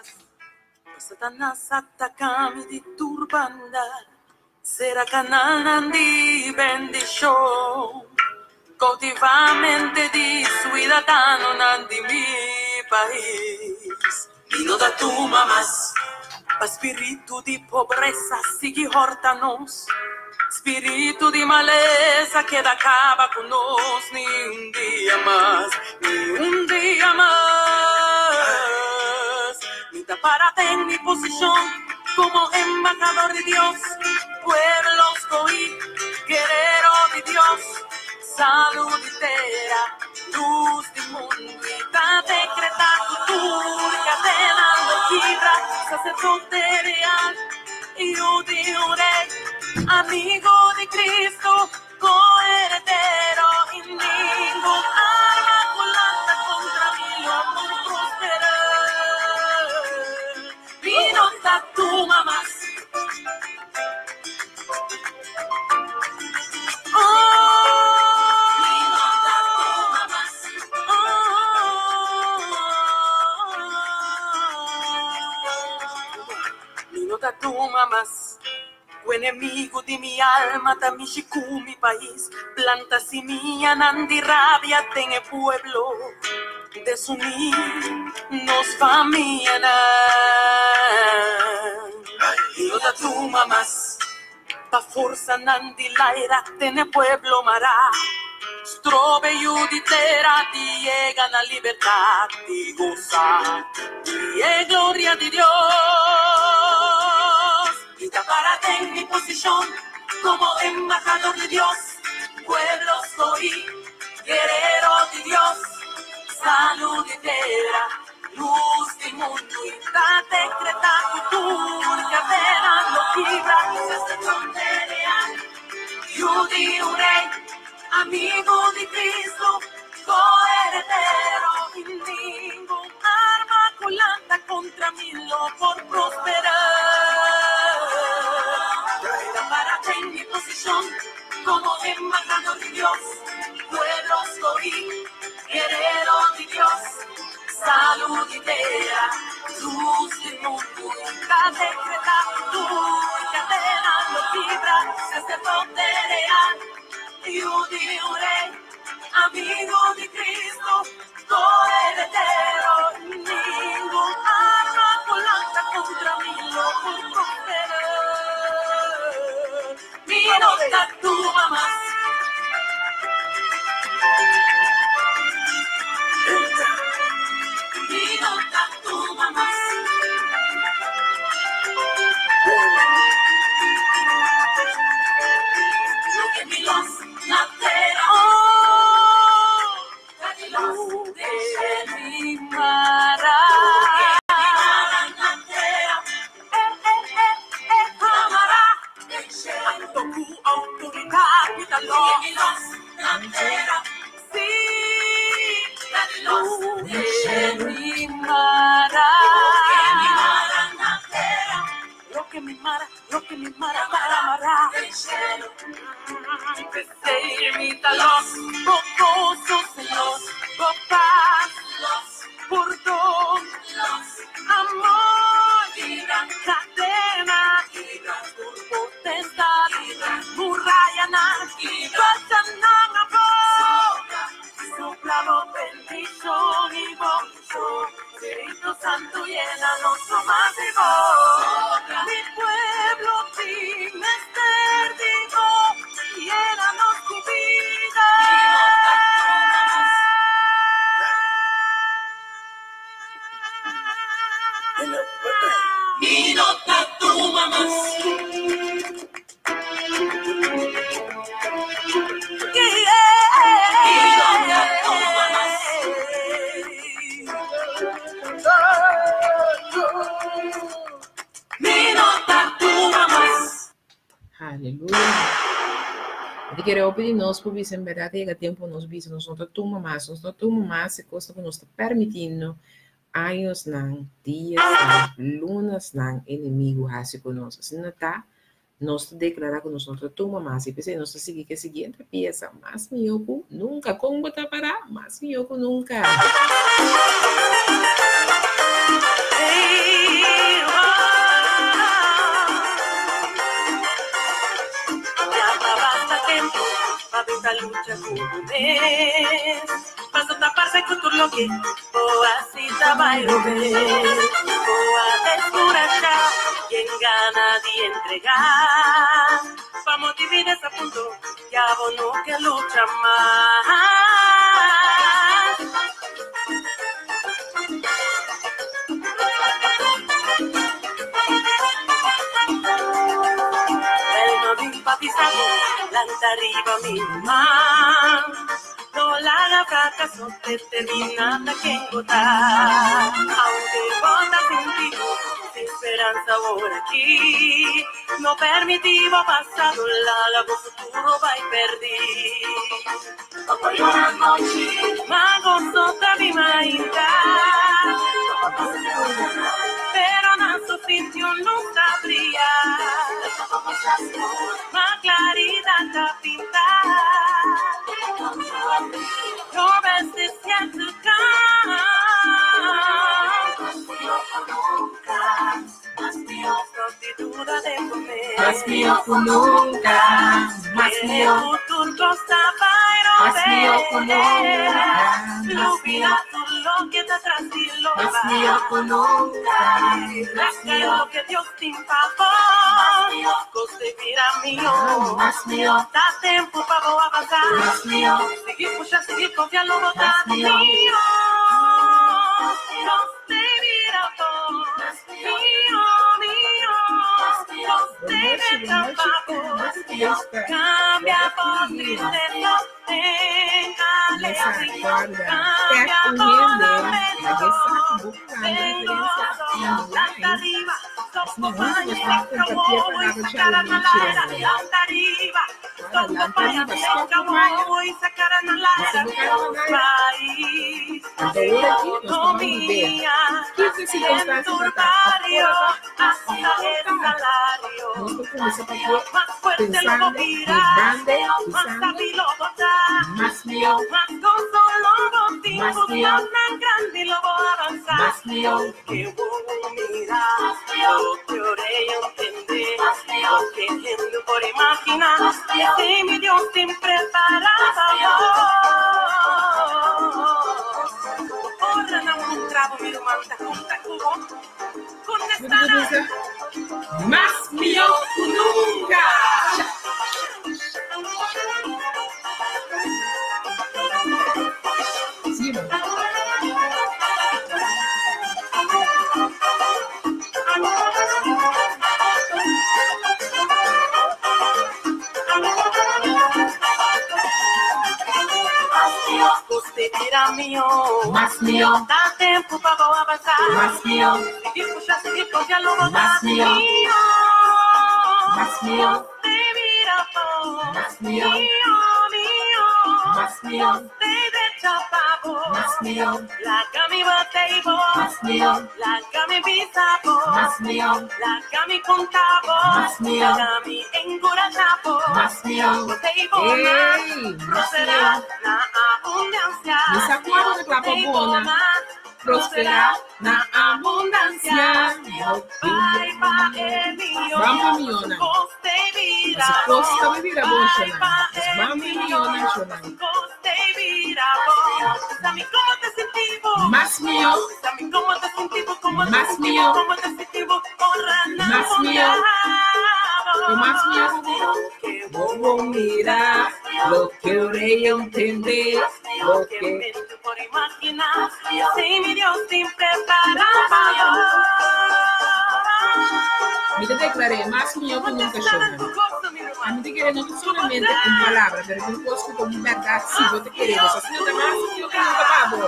mas. Satanas ataká mi di tur banda, sera kanalnan di bendishon, koutivá mente di suidadanonan di mi pais. Mi no ta tuma mas pa spiritu di pobresa sigui hòrta nos, spiritu di malesa keda kaba ku nos, ni un dia mas, ni un dia mas. Mi ta para den mi posishon komo embahador di Dios, pueblo skohí, guerero di Dios, salu di tera, lus di mundu i ta dekretá ku tur kadena lo kibra, saserdote real, yu di un rei, amigu di Kristu, koheredero i ningun arma ku lanta kontra mi lo por prosperá. Mi no ta tuma mas. Mi no ta tuma mas. Ku enemigu di mi alma ta mishi ku mi pais, planta simianan di rabia den e pueblo, desuní nos famianan. Mi no ta tuma mas. Pa forsanan di laira tene pueblo mará, strobe yu di tera di yega na libertad di gosa di e gloria di Dios. Mi ta para den mi posishon komo embahador di Dios, pueblo skohí, guerero di Dios, salu di tera. Lus di mundu i ta dekretá ku tur kadena lo kibra. Saserdote real, yu di un rei, amigu di Kristu, koheredero, i ningun arma ku lanta kontra mi lo por prosperá. Ta para den mi posishon komo embahador di Dios, pueblo skohí, guerero di Dios. Salu di tera, lus di mundu, ta dekretá tur kadena lo kibra, saserdote real, yu di un rei, amigu di Kristu, koheredero, ningun arma ku lanta kontra mi lo por prosperá. Mi no ta tuma mas. Mi no ta tuma mas. Loke mi los na tera. Oh, loke mi mara. Loke mi mara na tera. Amor, cadena, tur potestad, murayanan, pasanan abou. Supla bo bendicion y bo Spirito Santo yena nos mas di bo. Mi pueblo tin mester di bo, yena nos cu bida. Mi no ta tuma mas. Mi no ta tuma mas. Mi no ta tuma mas. Aleluya. Mi ta kere hopi di nos por bisa en berdad yega tempo nos bisa nos no ta tuma mas, nos no tuma mas e cosnan cu nos ta permitiendo añosnan, diasnan, lunasnan enemigo haci cu nos. Asina ta, nos ta declara cu nos no ta tuma mas y p'esey nos ta sigui cu e siguiente pieza, Mas miho cu nunca. Con bo ta para? Mas miho cu nunca. Bota lucha ku bo mes. Paso ta parse ku tur loke bo hasi ta bai robes. Bo a deskurashá i en gana di entregá. Pa motibu di desapunto ya bo no ke lucha mas. El no bin pa bisa bo, lanta riba mi ruman. No laga fracaso determina ta ken bo ta. Aunke bo ta sinti bo sin speransa awor aki, no permiti bo pasado laga bo futuro bai perdi. Ma goso ta mi mainta, pero na su sitio luz ta bria, ma claridad ta pinta. Your best is yet to come. Mas mihó ku nunka, mas mihó. Mas mihó ku nunka, mas mihó. Mas mihó ku nunka, mas mihó. Mas mihó. Mas mihó. Mas mihó. Pensando, vibando, usando, mas mihó, mas mihó, mas mihó. Mas mihó ku nunka! Sí, man. Mas mihó. Mas mihó. Mas mihó. Mas mihó. Mas mihó. Mas mihó. Mas mihó. Mas mihó. Mas mihó. Mas mihó. Mas mihó. Ey, mas mihó. Mi sa kuando ta kla pa bo na prosperá na abundansia. Ban pa mihónan. Pasobra kos ta bai bira bon, shonan. Nos ban pa mihónan, shonan. Mas mihó, mas mihó, mas mihó. Ku mas mihó ku bo, bo bo mira loke orea ntende, loke. Mi ta deklar'é mas mihó ku nunka, shonan. Ami ta kere no ta solamente un palabra, pero ta un kos ku ta un bèrdat si bo ta kere bo. Asina ta mas mihó ku nunka pa bo.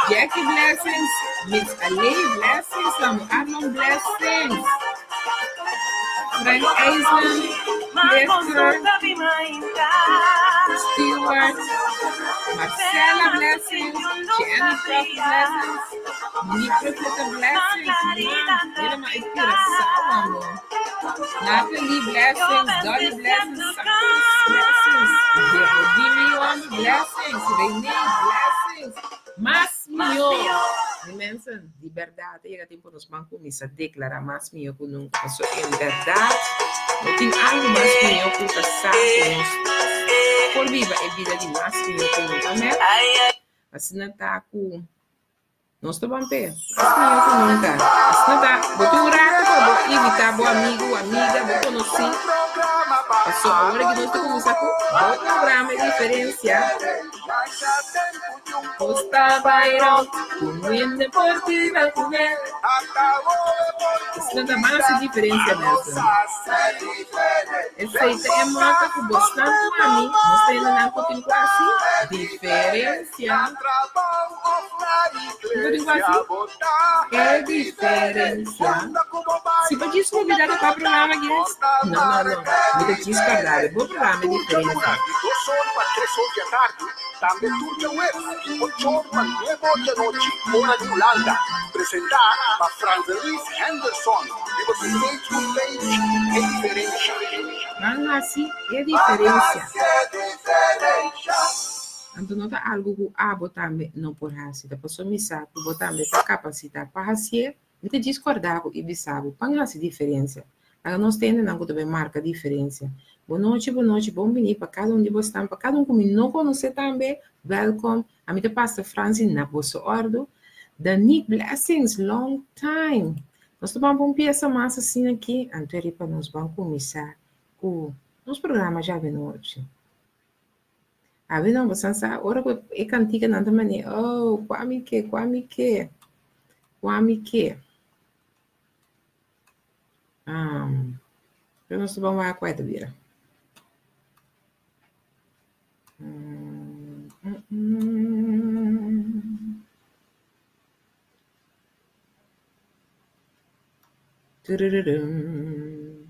Jackie blessings, Miss Aley blessings, Samu Arnon blessings, Frank Eisman, Lester, Stewart, Marcela blessings, Jennifer blessings, Monique Profeta blessings, man, helemaal in Curaçao, amor. Natalie blessings, Dolly blessings, Santos blessings, Geraldine Young blessings, Renee blessings, Mas mihó. Mi mensen, di bèrdat a yega tempu nos ban kuminsá deklará mas mihó ku nunka. Pasobra en bèrdat no tin algu mas mihó ku ta sa ku nos por biba e bida di mas mihó ku nunka. Amèn? Asina ta ku nos ta ban p'e. Mas mihó ku nunka. Asina ta, bo tin un rato pa bo invitá bo amigu, amiga, bo konosí. Pasobra awor aki nos ta kuminsá ku bo programa e diferensia. Costa bai rond, un hende por biba cu el. Esnan ta mas e diferencia, Nelson. Esey ta e mota cu bosnan cu ami, nos ta hende nan cu tin cu haci diferencia. Kico tin cu haci? E diferencia. Si bo djis olbida di cua programa aki es, no, no, no, mi ta djis corda di bo programa e diferencia. Tambe tur djaweps ocho pa nuebe or di anochi ora di Hulanda. Presentá pa Franzelis Henderson riba su Facebook page E Diferensha. Ban hasi e diferensia. Anto no ta algu ku abo tambe no por hasi. Ta pasobra mi sa ku bo tambe ta kapasitá pa hasié. Mi ta djis kòrda bo i bisa bo, pan hasi diferensia. Laga nos tende nan ku ta bai marka diferensia. Bonochi, bonochi, bon bini pa kada un di bosnan, pa kada un ku mi no konosé tambe, wèlkòm. Ami ta Pastor Francie na boso òrdu. Danique Blessings, long time! Nos ta ban pa un piesa mas asina aki, anto e riba nos ban kuminsá ku nos programa djawe nochi. Awe no, bosan sa, ora ku e kantikanan ta manera, oh, kua mi ke, kua mi ke, kua mi ke. Um, pero nos ta ban wak kua e ta bira. Mm, mm, mm. Turururum.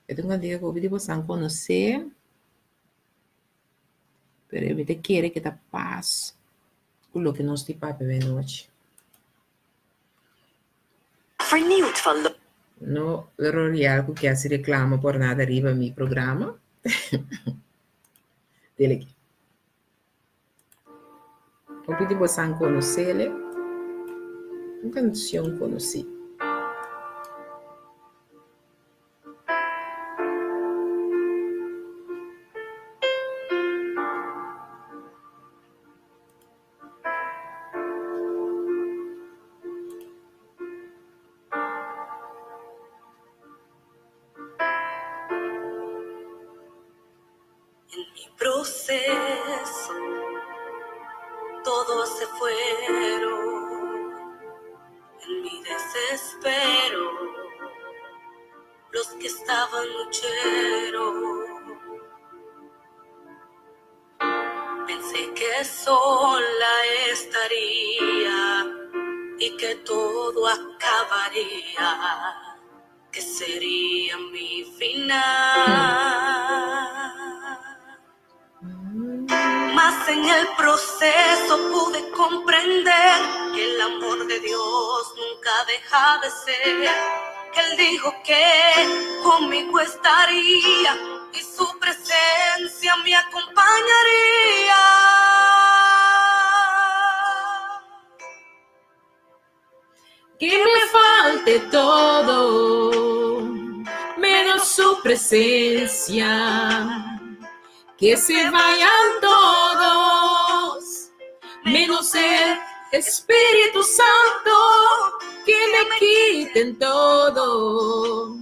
E ta un kantika ku hopi di bosan konosé, pero mi ta kere ke ta pas ku loke nos tin papia awe nochi. No L'Oreal ku ke hasi reklamo por nada riba mi programa. Dele aki. Hopi di bosan konosele. Un kanshon konosí. En mi proceso todos se fueron, en mi desespero los que estaban lucharon. Pensé que sola estaría y que todo acabaría, que sería mi final. Mas en el proceso pude comprender que el amor de Dios nunca deja de ser, que Él dijo que conmigo estaría y su presencia me acompañaría. Que me falte todo, menos su presencia. Que se vayan todos, menos el Espíritu Santo. Que me quiten todo,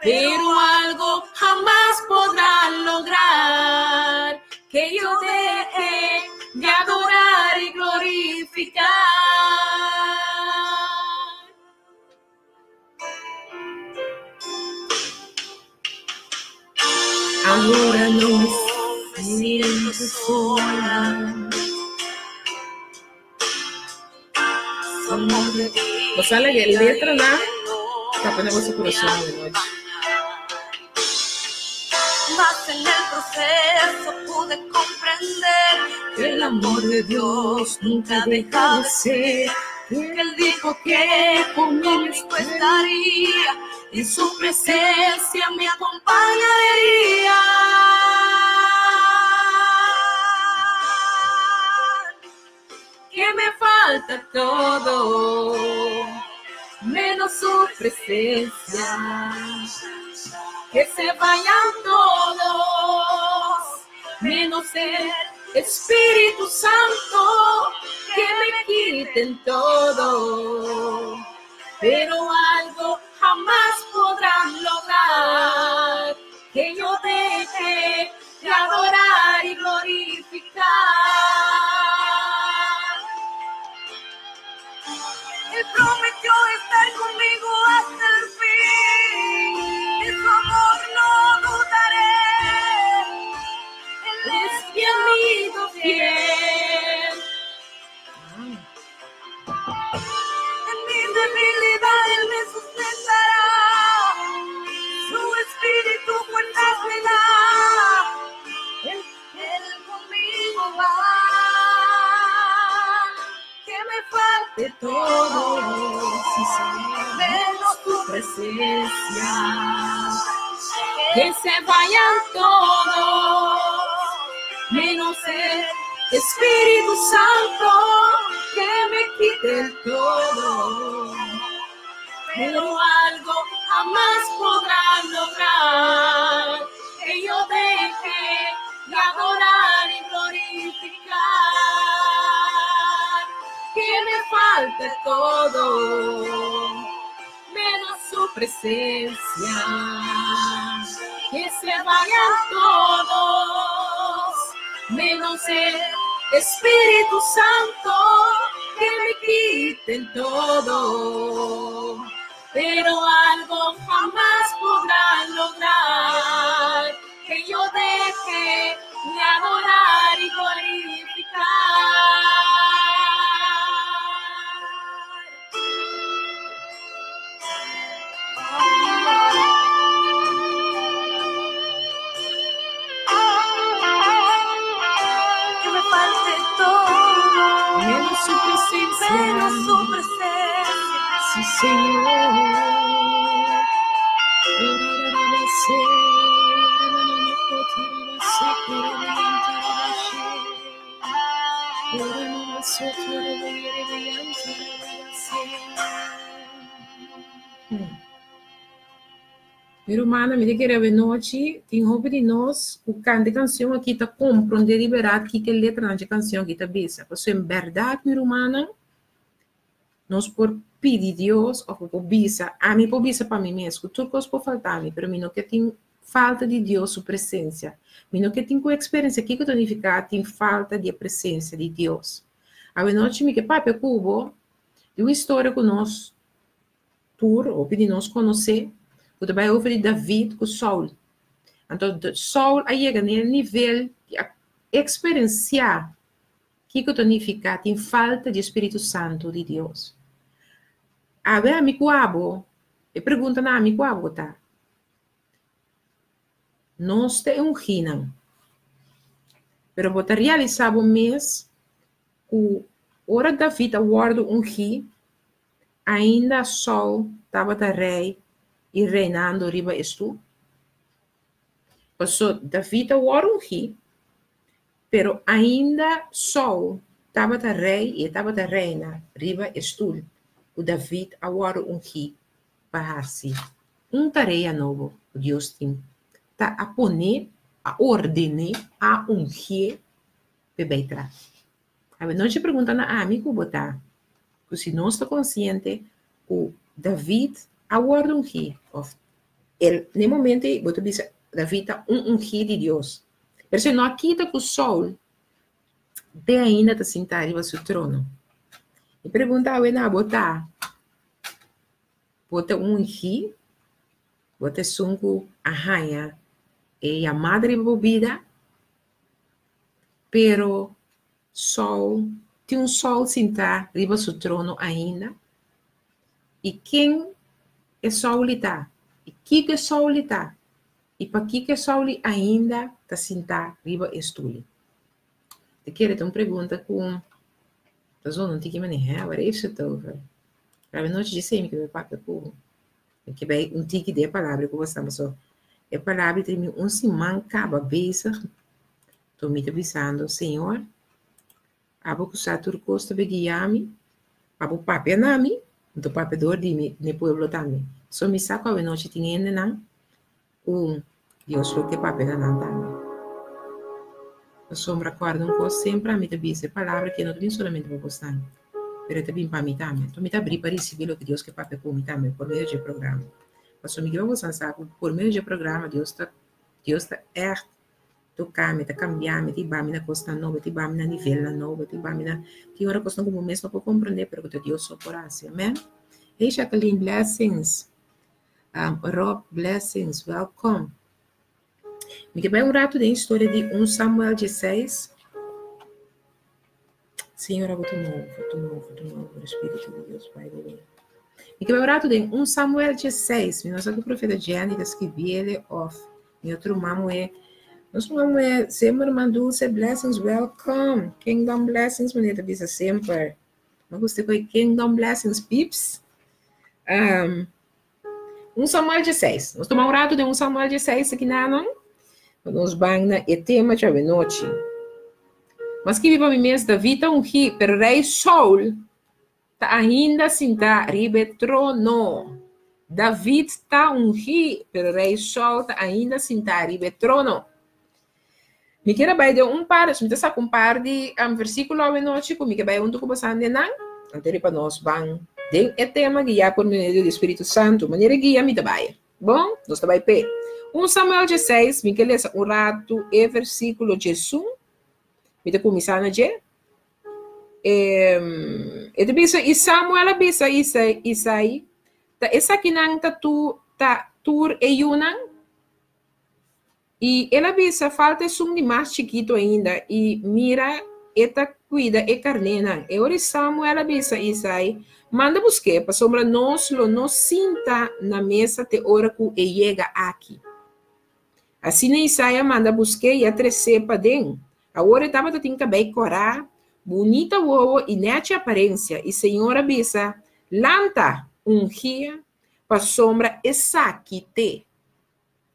pero algo jamás podrán lograr que yo deje de adorar y glorificar. Ahora no me siento sola. Bo sa lege e letranan ta pone boso kurason awe nochi. Mas en el proceso pude comprender que el amor de Dios nunca deja de ser. Que Él dijo que conmigo estaría y su presencia me acompañaría. Que me falta todo, menos su presencia. Que se vayan todos, menos el Espíritu Santo, que me quiten todo. Pero algo jamás podrán lograr, que yo deje de adorar y glorificar. Él prometió estar conmigo hasta el fin. De su amor no dudaré. Él Es mi amigo fiel. En mi debilidad Él me sustentará. Su espíritu fuerzas me da. Él conmigo va. Que me falte De todo, sí, Señor, menos tu presencia. Que se vayan todos, menos el Espíritu Santo, que me quite el todo. Pero algo jamás podrán lograr, que yo deje de adorar y glorificar. Que me falte todo, menos su presencia. Que se vayan todos, menos el Espíritu Santo, que me quiten todo. Pero algo jamás podrán lograr, que yo deje de adorar y glorificar. Que me falte todo, Menos su presencia. menos su presencia. Sí, Señor. Mi ruman, mi ta kere anochi, tin hopi di nos, ku kanta e kanshon aki ta komprondé di bèrdat kiko e letranan di e kanshon aki ta bisa. Pasobra en bèrdat, mi rumannan, nos por pidi Dios òf bo por bisa, ami por bisa pa mi mes ku tur kos por falta mi, pero mi no ke tin falta di Dios su presensia. Mi no ke tin ku eksperensia kiko ta nifiká tin falta di e presensia di Dios. Awenochi mi ke papia ku bo di un historia ku nos tur, hopi di nos konosé, ku ta bai over di David ku Saul. Anto Saul a yega na e nivel di a eksperensiá kiko ta nifiká tin falta di e spiritu santu di Dios. Awe ami ku abo, e pregunta na ami ku abo ta, Nos ta e ungínan, pero bo ta realisá bo mes ku ora David a wòrdu ungí, Ainda Saul tabata rei i reinando riba e stul. Paso David a wòrdu ungí, pero ainda Saul tabata rei i e tabata reina riba e stul ku David a wòrdu ungí pa hasi un tarea nobo ku Dios tin ta a pon'é, a orden'é, a ungié p'e bai traha. Awenochi pregunta na ami ku bo ta, ku si nos ta konsiente ku David a wòrdu ungí, òf el, na e momento ei bo ta bisa David ta un ungí di Dios. Pero si no a kita ku Saul te ainda ta sintá riba su trono. E pregunta awe na bo ta, bo ta un ungí? Bo ta esun ku a haña e yamada riba bo bida? Pero Saul tin un Saul sintá riba su trono ainda? I ken e Sauli ta? I kiko e Sauli ta? I pakiko e Sauli ainda ta sintá riba e stuli? Te kere ta un pregunta ku ta zona un tiki manera, hè, waar heeft ze het over? Pero anochi dje esei mi ke bai papia ku bo. Mi ke bai un tiki den e palabra ku bo sa pasobra e palabra ta mi un siman kaba bezig. Enton mi ta bisando, Señor, Abo ku sa tur kos ta be guia mi, pa bo papia na mi, anto papia dor di mi n'e pueblo tambe. So mi sa ku awenochi tin hendenan ku Dios lo ke papia na nan tambe. Pasobra kòrda un kos, semper ami ta bisa e palabra ke no ta bin solamente pa bosnan, pero e ta bin pa mi tambe. Anto mi ta abrí pa risibí loke Dios ke papia ku mi tambe por medio dje programa. Pasobra mi ke pa bosan sa ku por medio dje programa Dios ta Dios ta ègt toka mi, ta kambia mi, ta hiba mi na kosnan nobo, ta hiba mi na nivelnan nobo, ta hiba mi na tin ora kosnan ku bo mes no por komprendé pero ku ta Dios so por hasi. Amen. Hey Jacqueline, blessings. Rob, blessings, welcome. Mi ke bai un ratu den historia di 1 Samuel 16. Señor, abo ta move, ta move, ta move, Espíritu di Dios, by the way. Mi ke bai un ratu den 1 Samuel 16. Mi no sa ku profeta Jenny ta skibiele of mi otro mamué. Nos mamué, Zimmerman Dulce, blessings, welcome. Kingdom blessings, manera ta bisa semper. Mi gusta ku Kingdom blessings, peeps. 1 Samuel 16. Nos tuma un ratu den 1 Samuel 16 aki nanan. Pa nos ban na e tema djawe nochi. M'a skibi pa mi mes, David ta ungí, pero rei Saul ta ainda sintá riba e trono. David ta ungí, pero rei Saul ta ainda sintá riba e trono. Mi kier a bai den un par, mi ta saka un par di versíkulo awe nochi ku mi ke bai huntu ku boso den nan, anto riba nos ban den e tema guiá por medio di Spiritu Santu. Manera e guia mi ta bai. Bon, nos ta bai p'e. 1 Samuel 16, mi ke lesa un ratu e versíkulo 11. Mi ta kuminsá na dje. E ta bisa, I Samuel a bisa Isai, Ta esakinan ta tur, ta tur e yunan? I el a bisa, Falta esun di mas chikitu ainda, i mira, e ta kuida e karnénan. E ora Samuel a bisa Isai, Manda busk'é, pasobra nos lo no sinta na mesa te ora ku e yega aki. Asina Isai a manda busk'é i a tres'é paden. Awor e tabata tin kabei kòrá, bunita wowo i nèchi aparensia, i señor a bisa, Lanta, ungié, pasobra esaki t'e.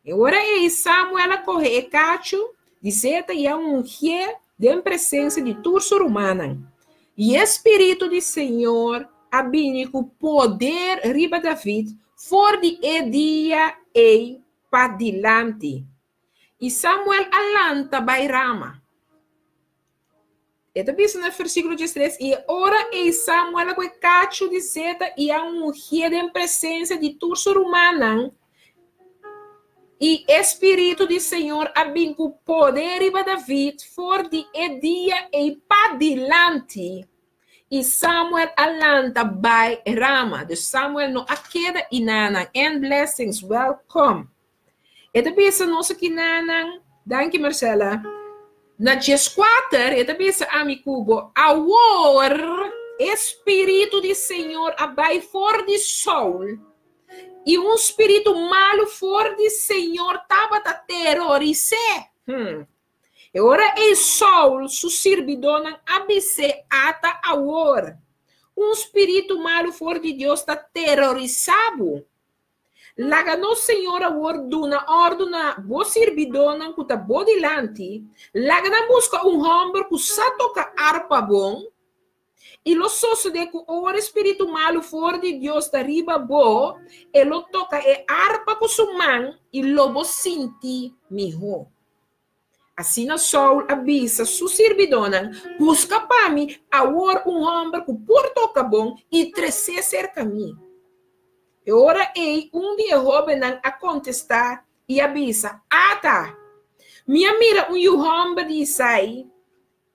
E ora ei Samuel a kohe e kachu di seta i a ungié den presensia di tur su rumannan. I e spiritu di señor a bini ku poder riba David for di e dia ei padilanti. I Samuel a lanta bai Rama. E ta bisa na versíkulo 13, I e ora ei Samuel a kohe kachu di zeta i a ungié den presensia di tur su rumannan, i e spiritu di señor a bin ku poder riba David for di e dia ei padilanti. I Samuel a lanta bai Rama. Dus Samuel no a keda inanan. And blessings, welcome. E ta bisa nos aki nanan, danki Marcela, na 14 e ta bisa ami ku bo, awor e spiritu di Señor a bai for di Saul, i un spiritu malu for di Señor tabata teroris'é. Hmm. E ora ei Saul su sirbidónan a bis'é, Ata awor, un spiritu malu for di Dios ta terorisá bo. Laga nos Señor awor duna òrdu na bo sirbidónan ku ta bo dilanti, laga nan buska un hòmber ku sa toka arpa bon, i lo sosodé ku ora e spiritu malu for di Dios ta riba bo, e lo toka e arpa ku su man i lo bo sinti mihó. Asina Saul a bisa su sirbidónan, Buska pa mi awor un hòmber ku por toka bon i tres'é serka mi. E ora ei un di e hóbennan a kontestá i a bisa, Ata! Mi a mira un yu hòmber di Isai,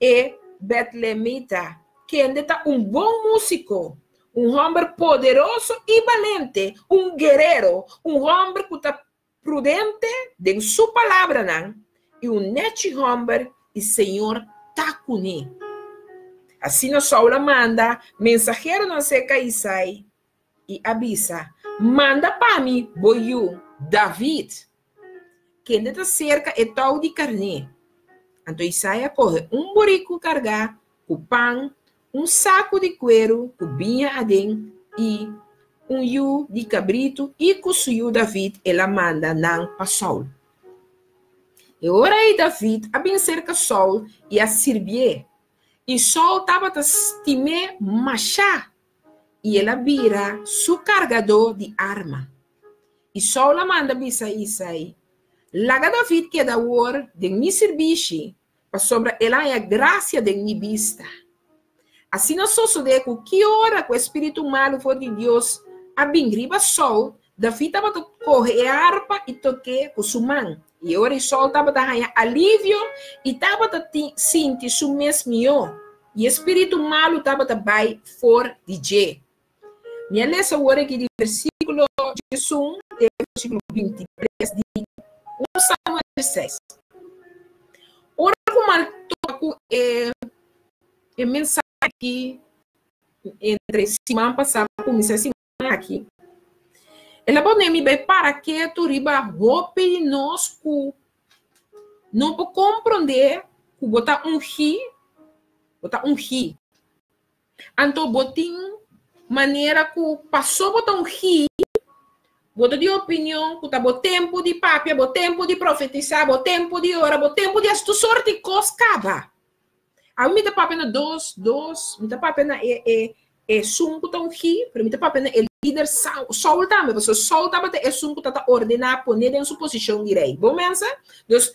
e bètlemita, kende ta un bon músiko, un hòmber poderoso i balente, un guerero, un hòmber ku ta Prudente den su palabranan i un nechi hòmber i Señor ta kuné. Asina Saul a manda mensaheronan serka Isai i a bisa, Manda pa mi bo yu David, kende ta serka e tou di karné. Anto Isai a kohe un buriku kargá ku pan, un saku di kueru ku biña aden i un yu di kabritu i ku su yu David el a manda nan pa Saul. E ora ei David a bin serka Saul i a sirbié. I Saul tabata stim'é mashá, i el a bira su kargadó di arma. I Saul a manda bisa Isaí, Laga David keda awor den mi sirbishi, pasobra el a haña grasia den mi bista. Asina sosodé ku ki ora ku e spiritu malu for di Dios a bin riba Saul, David tabata kohe e arpa i tok'é ku su man. I e ora ei Saul tabata haña alivio i tabata sinti su mes mihó, i e spiritu malu tabata bai for di dje. Mi a lesa awor aki di versíkulo 11 te versíkulo 23 di 1 Samuel 6. Ora ku mal topa ku e e mensahe aki entre siman pasá kuminsá e siman aki, el a pone mi bai para ketu riba hopi di nos ku no por komprondé ku bo ta ungí, bo ta ungí. Anto bo tin manera ku pasó bo ta ungí, bo ta di opinion ku ta bo tempu di papia, bo tempu di profetisá, bo tempu di ora, bo tempu di hasi tur sort di kos kaba. Awe mi ta papia na dos, dos, mi ta papia na e e esun ku ta ungí, pero mi ta papia na e lider Saul tambe, pasobra Saul tabata esun ku ta ordená pon'é den su posishon di rei. Bo mensa? Dus,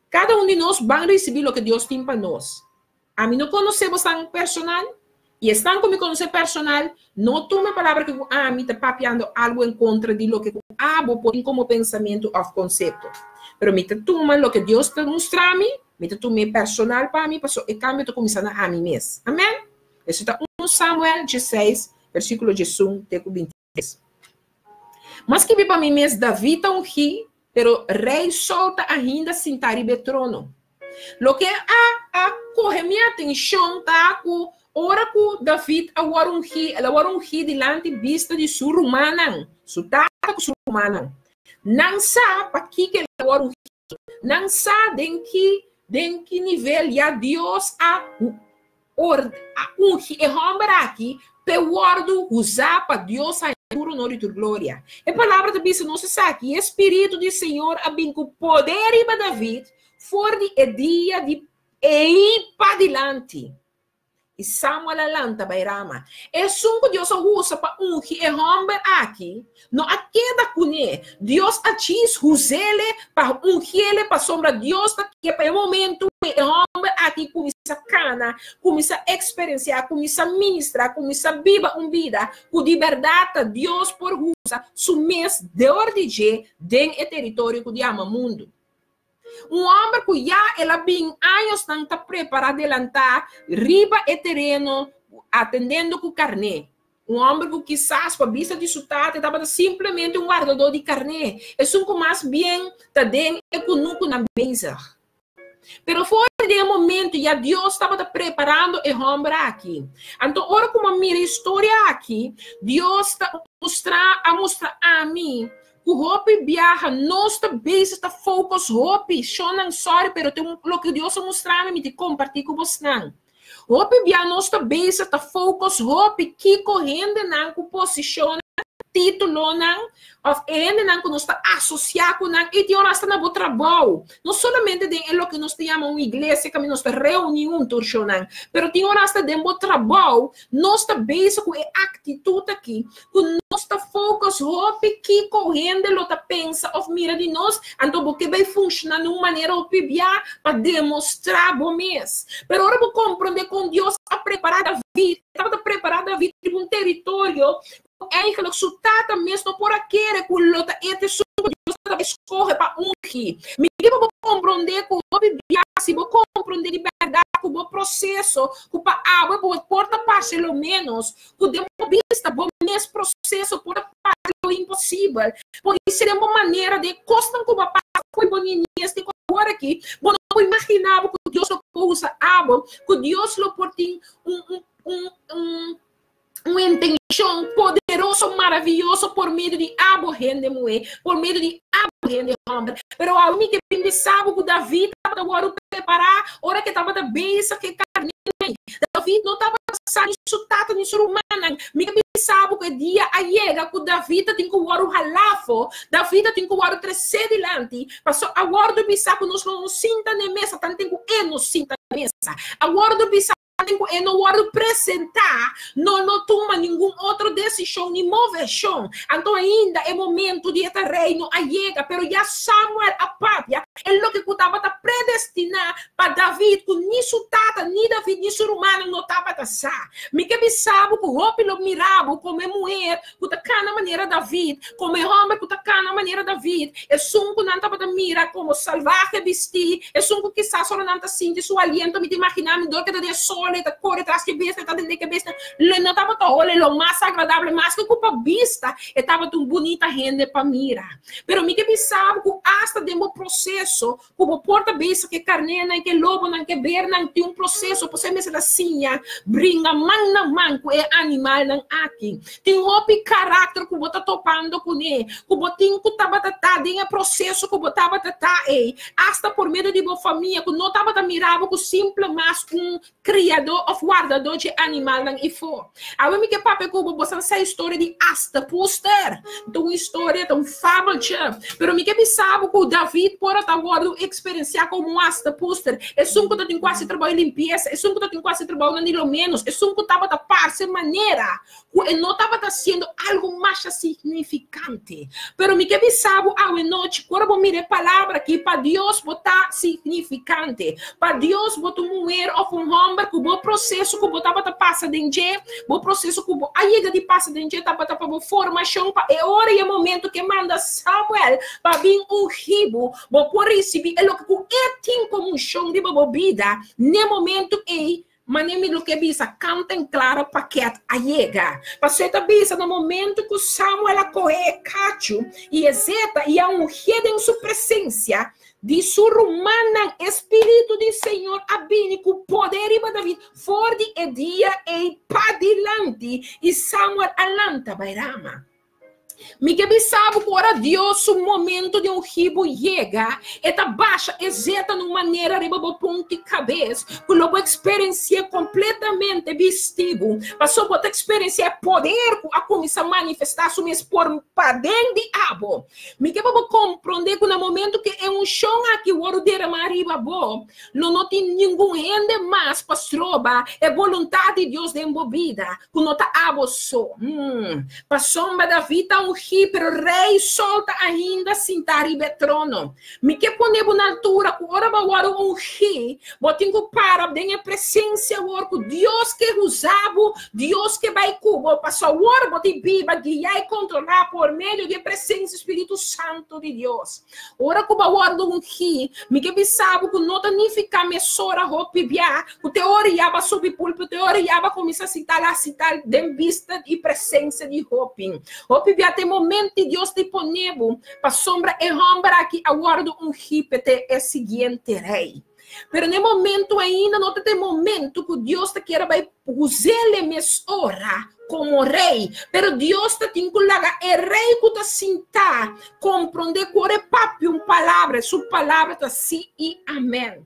kada un di nos ban risibí loke Dios tin pa nos. Ami no konosé bosan personal, i esnan ku mi konosé personal no tuma e palabra ku ami ta papiando algu en kontra di loke ku abo por tin komo pensamentu òf konsepto. Pero mi ta tuma loke Dios ta mustra mi, mi ta tum'é personal pa mi, pasobra e kambio ta kuminsá na ami mes. Amèn? Esei ta un Samuel dieseis, versíkulo diesun te ku bintitres. Mas kibi pa mi mes David ta ungí, pero rei Saul ta ainda sintá riba e trono. Loke a a kohe mi atenshon ta ku ora ku David a wòrdu ungí, el a wòrdu ungí dilanti bista di su rumannan, su tata ku su rumannan. Nan sa pakiko el a wòrdu ungí, nan sa den ki den ki nivel ya Dios a a ungi e hòmber aki p'e wòrdu usá pa Dios haña tur honor i tur gloria. E palabra ta bisa nos esaki, E spiritu di Señor a bin ku poder riba David for di e dia di ei padilanti. I Samuel a lanta bai Rama. Esun ku Dios a usa pa ungi e hòmber aki no a keda kuné. Dios a djis us'ele pa ungiele pasobra Dios ta ke pa e momentu ei e hòmber aki kuminsá kana, kuminsá eksperensiá, kuminsá ministrá, kuminsá biba un bida ku di bèrdat ta Dios por usa su mes dor di dje den e teritorio ku di yama mundu. Un hòmber ku ya el a bin añosnan ta prepará delantá riba e tereno atendendo ku karné. Un hòmber ku kisas pa bista di su tata e tabata simplemente un wardadó di karné, esun ku mas bien ta den e kunukunan bezig. Pero for di e momento ya Dios tabata preparando e hòmber aki. Anto ora ku mi a mira e historia aki, Dios ta mustra a mustra ami Ku hopi biaha nos ta bezig ta focus hopi, shonnan sorry pero tin un loke Dios a mustra mi, mi tin kompartí ku bosnan. Hopi bia nos ta bezig ta focus hopi kiko hendenan ku posishonnan, titulonan òf e hendenan ku nos ta asosiá ku nan i tin ora asta na bo trabou. No solamente den e loke nos ta yama un iglesia kaminda nos ta reuní huntu shonnan, pero tin ora asta den bo trabou nos ta bezig ku e aktitut aki ku nos ta focus hopi kiko hende lo ta pensa of mira di nos, anto bo ke bai funciona na un manera hopi bia pa demostra bo mes. Pero ora bo comprende con Dios a prepara David, e tabata prepara David riba un teritorio ku eigenlijk su tata mes no por a kere ku lo ta e esun ku Dios tabata bai scoge pa ungi. Mi ke pa bo comprende ku hopi bia si bo comprende di berdad ku bo proceso ku pa awe bo por ta parce lo menos, ku den bo bista bo mes proseso por a parse lo imposibel, por ser den bo manera den kosnan ku bo a pasa ku bo niñez te ku awor aki, bo no por imaginá bo ku Dios lo por usa abo, ku Dios lo por tin un un un un un intenshon poderoso, maraviyoso por medio di abo hende muhé, por medio di abo hende hòmber. Pero awe mi ke bin bisa bo ku David tabata wòrdu prepará ora ke tabata bezig ke karné. David no tabata sa ni su tata ni su rumannan. Mi ta bisa bo ku e dia a yega ku David ta tin ku wòrdu halá afó, David ta tin ku wòrdu tresé dilanti, pasobra a wòrdu bisá ku nos lo no sinta na e mesa tanten ku e no sinta na e mesa. A wòrdu bisá. Tanten ku e no wòrdu presentá, no lo tuma ningun otro desishon ni moveshon. Anto ainda e momentu di e ta rei no a yega, pero ya Samuel a papia e loke ku tabata predestiná pa David, ku ni su tata, ni David, ni su rumannan no tabata sa. Mi ke bisa bo ku hopi lo mira bo komo e muher ku ta kana manera David, komo e hòmber ku ta kana manera David, esun ku nan tabata mira komo salvahe bistí, esun ku kisas ora nan ta sinti su aliento, mi ta imaginá mi dor ke ta den e sol, e ta kore tras di e bestia, e ta tende ku e bestia lo no tabata hole lo mas agradable, maske ku pa bista e tabata un bunita hende pa mira. Pero mi ke bisa bo ku asta den bo proseso Ku bo por ta bisa ku e karnénan, ku e lobonan, ku e bernan tin un proseso pasobra e mester ta siña bringa man na man ku e animalnan aki. Tin hopi karakter ku bo ta topando kuné, ku bo tin ku tabata ta den e proseso ku bo tabata ta ei, asta por medio di bo famia ku no tabata mira bo ku simple mas un Kriadó òf wardadó dje animalnan ifó. Awe mi ke papia ku bo, bosan sa historia di Astepuster. Ta un historia, ta un fabeltje. Pero mi ke bisa bo ku David por a ta wòrdu eksperensiá komo un astepuster, esun ku ta tin ku hasi trabou di limpiesa, esun ku ta tin ku hasi trabounan di lo ménos, esun ku tabata parse manera ku e no tabata hasiendo algu masha signifikante. Pero mi ke bisa bo awe nochi, ku ora bo mira e palabra aki, pa Dios bo ta signifikante. Pa Dios bo ta un muher òf un hòmber ku bo proseso ku bo tabata pasa den dje, bo proseso ku bo a yega di pasa den dje tabata pa bo formashon pa e ora i e momento ku e manda Samuel pa bin ungi bo, bo por risibí e loke ku e tin komo unshon riba bo bida n'e momento ei. Mane mi lo ke bisa kanta en klaro paket a yega. Pasobra e ta bisa na momento ku Samuel a kohe e kachu i e zeta i a ungié den su presensia di su rumannan, e spiritu di Señor a bini ku poder riba David for di e dia ei padilanti, i Samuel a lanta bai Rama. Mi ke bisa bo ku ora Dios su momento di ungí bo yega, e ta basha e zeta na un manera riba bo punti kabes ku lo bo eksperensi'é kompletamente bisti bo. Pasobra bo ta eksperensiá e poder ku a kuminsá manifestá su mes por paden di abo. Mi ke pa bo komprondé ku na momento ku e unshon aki wòrdu deramá riba bo, lo no tin ningun hende mas pa stroba e boluntat di Dios den bo bida. Ku no ta abo so. Pasobra David ta ungí, pero rei Saul ta ainda sintá riba e trono. Mi ke pone bo na altura ku ora bo wòrdu ungí, bo tin ku para den e presensia awor ku Dios ke usa bo, Dios ke bai ku bo, pasobra awor bo tin biba, guiá i kontrolá por medio di e presensia Spiritu Santu di Dios. Ora ku bo a wòrdu ungí, mi ke bisa bo ku no ta nifiká mesora hopi bia ku te ora ya bo a subi pulpito, te ora ya bo a kuminsá sita la sita den bista i presensia di hopi. Hopi bia ta e momento di Dios di pone bo pasobra e hòmber aki a wòrdu ungí pa te e siguiente rei. Pero na e momento ainda no ta e momento ku Dios ta kier a bai us'el e mes ora komo rei. Pero Dios ta tin ku laga e rei ku ta sintá komprondé ku ora e papia un palabra, su palabra ta sí i amèn.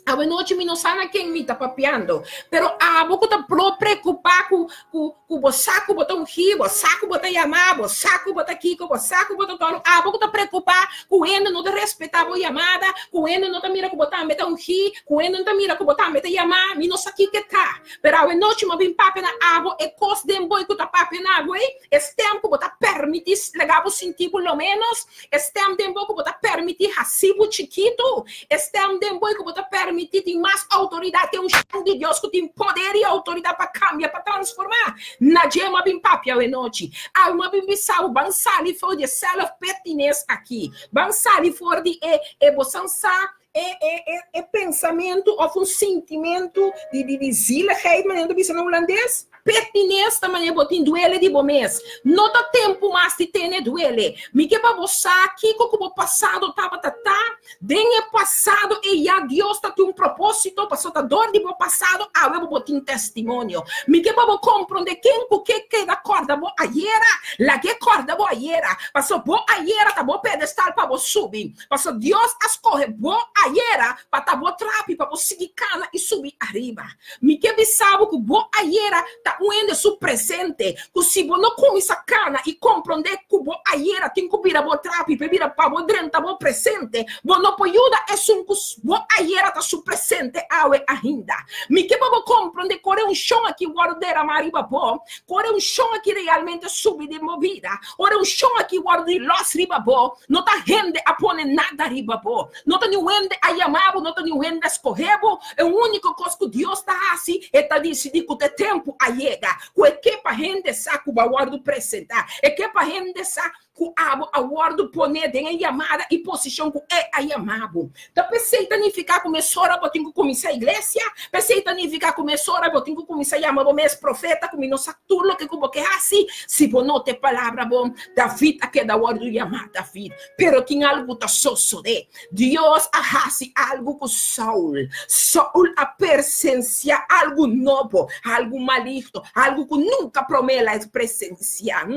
Awe nochi mi no sa na ken mi ta papiando, pero abo ku ta pro preokupá ku ku ku bo sa ku bo ta ungí, bo sa ku bo ta yamá, bo sa ku bo ta kiko, bo sa ku bo ta tòrò, abo ku ta preokupá ku hende no ta respetá bo yamada, ku hende no ta mira ku bo tambe ta ungí, ku hende no ta mira ku bo tambe ta yamá, mi no sa kiko e ta. Pero awe nochi mi a bin papia na abo e kos den bo i ku ta papia na abo ei, e stèm ku bo ta pèrmití laga bo sinti bo lo ménos, E stem den bo ku bo ta permití hasi bo chikitu. E stem den bo i ku bo ta permití tin mas outoridat. Tin un shan di Dios ku tin poder i outoridat pa kambia, pa transformá. Na dje mi a bin papia awe nochi. Awe mi a bin bisa bo, ban sali for di e self-pittiness aki. Ban sali for di e, e bosan sa, e, e, e, e pensamentu òf un sintimentu di, di, di zieligheid, manera nan ta bisa na hulandes. Petines ta manera bo tin duele di bo mes. No ta tempu mas di tene duele. Mi ke pa bo sa kiko ku bo pasado tabata ta. Den e pasado ei ya Dios ta tin un propósito, pasobra ta dor di bo pasado awe bo bo tin testimonio. Mi ke pa bo komprondé ken ku ke keda kòrda bo ayera, lag'é kòrda bo ayera, pasobra bo ayera ta bo pedestal pa bo subi. Pasobra Dios a skohe bo ayera pa ta bo trapi pa bo sigui kana i subi ariba. Mi ke bisa bo ku bo ayera ta un hende su presente, ku si bo no kuminsá kana i komprondé ku bo ayera tin ku bira bo trapi p'e bira pa bo drenta bo presente. Bo no por yuda esun ku bo ayera ta su presente awe ainda. Mi ke pa bo komprondé kor e unshon aki wòrdu deramá riba bo, kor e unshon aki realmente subi den bo bida, ora e unshon aki wòrdu di lòs riba bo, no ta hende a pone nada riba bo, no ta niun hende a yama bo, no ta niun hende a skohe bo. E úniko kos ku Dios ta hasi, e ta disidí ku ta e tempu a yega, ku e ke pa hende sa ku bo a wòrdu presentá, e ke pa hende sa ku abo a wòrdu poné den e yamada i posishon ku E a yama bo. Ta p'esei ta nifiká ku mesora bo tin ku kuminsá iglesia? P'esei ta nifiká ku mesora bo tin ku kuminsá yama bo mes profeta ku mi no sa tur loke ku bo ke hasi? Si bo no ta e palabra bon, David a keda wòrdu yamá David. Pero tin algu ta sosodé. Dios a hasi algu ku Saul. Saul a persensiá algu nobo, algu maligno, algu ku nunka promé el a presensiá.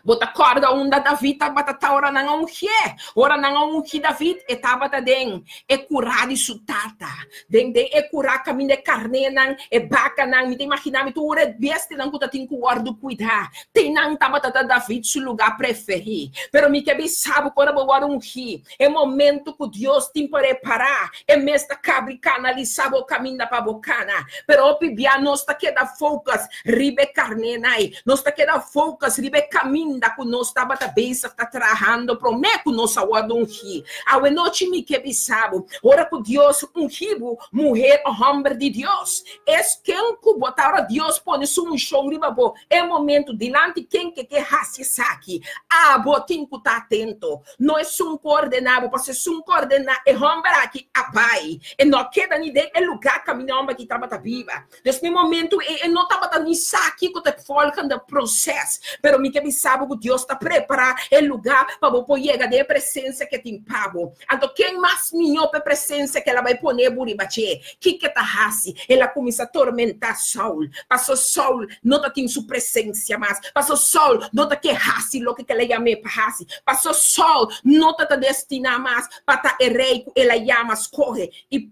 Bo ta kòrda unda David tabata ta ora nan a ungié? Ora nan a ungi David, e tabata den e kurá di su tata. Den den e kurá kaminda e karnénan, e bakanan, mi ta imaginá mi tur e bestianan ku ta tin ku wòrdu kuidá. Te nan tabata ta David su lugá preferí. Pero mi ke bisa bo ku ora bo wòrdu ungí, e momento ku Dios tin prepará, e mes ta kabri kanalisá bo kaminda pa bo kana. Pero hopi bia nos ta keda focus riba e karnénan. Nos ta keda focus riba e kaminda ku nos tabata bezig ta trahando promé ku nos a wòrdu ungí. Awenochi mi ke bisa bo, ora ku Dios ungí bo, muher o hòmber di Dios, es ken ku bo ta ora Dios pone su unshon riba bo, e momento dilanti ken ke ke hasi esaki, abo tin ku ta atento. No esun ku ordená bo, pasobra esun ku ordená e hòmber aki a bai. E no a keda ni den e lugá kaminda e hòmber aki tabata biba. Dus na e momento ei e no tabata ni sa kiko ta e volgende proses. Pero mi ke bisa bo ku Dios ta prepará e lugá pa bo por yega den e presensia ku e tin pa bo. Anto ken mas mihó pa e presensia ku el a bai pone bo riba dje? Kiko e ta hasi? El a kuminsá tormentá Saul, pasobra Saul no ta tin su presensia mas, pasobra Saul no ta ke hasi loke ku el a yam'é pa hasi, pasobra Saul no ta ta destiná mas pa ta e rei ku el a yama skohe i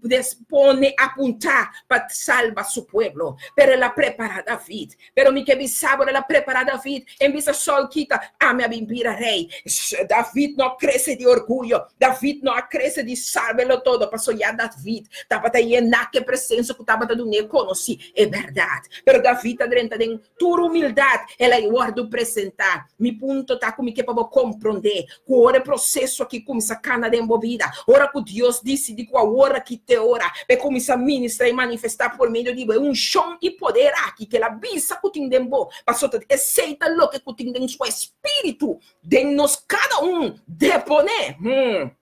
pone apuntá pa salba su pueblo. Pero el a prepará David. Pero mi ke bisa bo, el a prepará David. En bisa Saul kita, ami a bin bira rei. David no a krese di orguyo. David no a krese di sábelo todo, pasobra ya David tabata yená ku e presensia ku tabata dun'é konosí e bèrdat. Pero David a drenta den tur humildat, el a wòrdu presentá. Mi punto ta ku mi ke pa bo komprondé ku ora e proseso aki kuminsá kana den bo bida, ora ku Dios disidí ku awor aki t'e ora pa e kuminsá ministrá i manifestá por medio di bo e unshon i poder aki ku el a bisa ku tin den bo, pasobra esei ta loke ku tin den su espíritu den nos kada un deponé.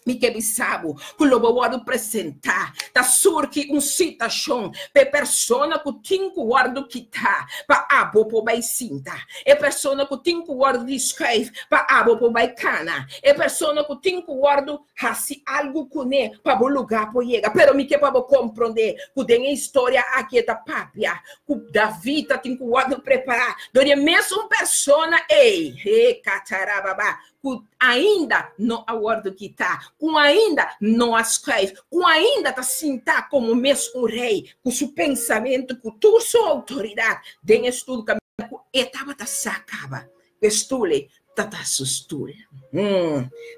Mi ke bisa bo ku lo bo wòrdu presentá. Ta surgi un situashon pa e persona ku tin ku wòrdu kitá pa abo por bai sinta, e persona ku tin ku wòrdu di skuif pa abo por bai kana, e persona ku tin ku wòrdu hasi algu kuné pa bo lugá por yega. Pero mi ke pa bo komprondé ku den e historia aki e ta papia ku David ta tin ku wòrdu prepará dor di e mesun persona ei. He katarababa. ku ainda no a wòrdu kitá, ku ainda no a skuif, ku ainda ta sintá komo mes un rei, ku su pensamentu, ku tur su outoridat den e stul kaminda ku e tabata sa kaba ku e stul ei ta ta su stul.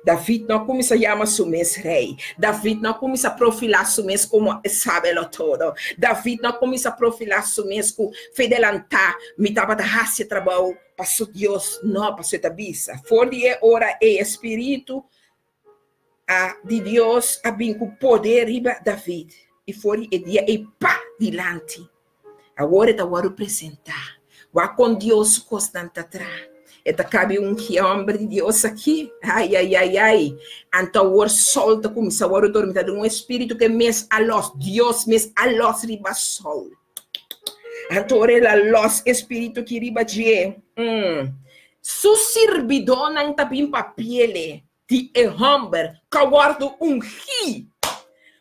David no a kuminsá yama su mes rei. David no a kuminsá profilá su mes komo e sábelo-todo. David no a kuminsá profilá su mes ku fedelantá, mi tabata hasi e trabou Paso Dios no, paso e ta bisa, for di e ora ei e spiritu a di Dios a bin ku poder riba David, i for di e dia ei pa dilanti. Awor e ta wòrdu presentá. Wak kon Dios su kosnan ta traha. E ta kabi un hòmber di Dios aki. Ai, ai, ai, ai. Anto awor Saul ta kuminsá wòrdu tormentá den un espiritu ku e mes a lòs, Dios mes a lòs riba Saul. Anto ora el a lòs e spiritu ki riba dje, mm, su sirbidónan ta bin papi'el di e hòmber ku a wòrdu ungí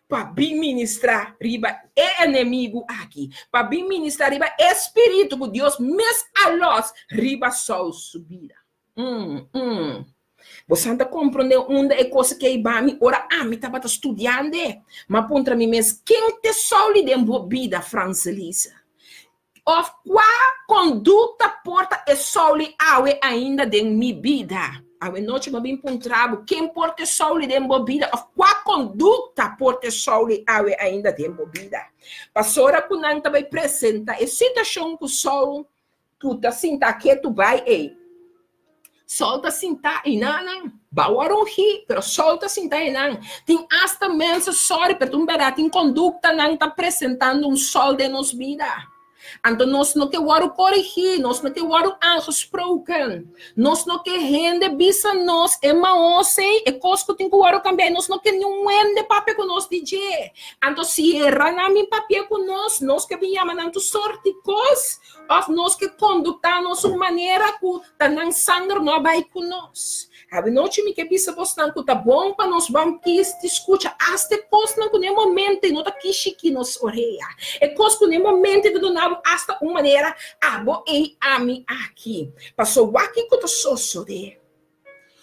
pa bin ministrá riba e enemigu aki, pa bin ministrá riba e spiritu ku Dios mes a lòs riba Saul su bida. Mm, mm. Bosan ta komprondé unda e kos aki a hiba mi ora ami tabata studiando? M'a puntra mi mes, ken te Sauli den bo bida, Franselisa? Òf kua kondukta por ta e Sauli awe ainda den mi bida? Awe nochi mi a bin puntra bo, ken por ta e Sauli den bo bida? Òf kua kondukta por ta e Sauli awe ainda den bo bida? Pasobra ku nan ta bai presenta e situashon ku Saul ku ta sinta ketu bai ei. Saul ta sinta einanan. Bou a rungí, pero Saul ta sinta einan. Tin asta mensen, sorry, pero ta un bèrdat, tin konduktanan ta presentando un Saul den nos bida. Anto nos no ke wòrdu korigí, nos no ke wòrdu aangesproken. Nos no ke hende bisa nos e maos ei, e kos ku tin ku wòrdu kambiá, nos no ke niun hende papia ku nos di dje. Anto sierra nan bin papia ku nos, nos ke bin yama nan tur sort di kos. Òf nos ke konduktá nos un manera ku ta nan sanger no a bai ku nos. Awenochi mi ke bisa bosnan ku ta bon pa nos ban kis di skucha asta e kosnan ku n'e momento no ta kishiki nos orea. E kos ku n'e momento ta duna bo asta un manera abo ei ami aki. Paso wak kiko ta sosodé.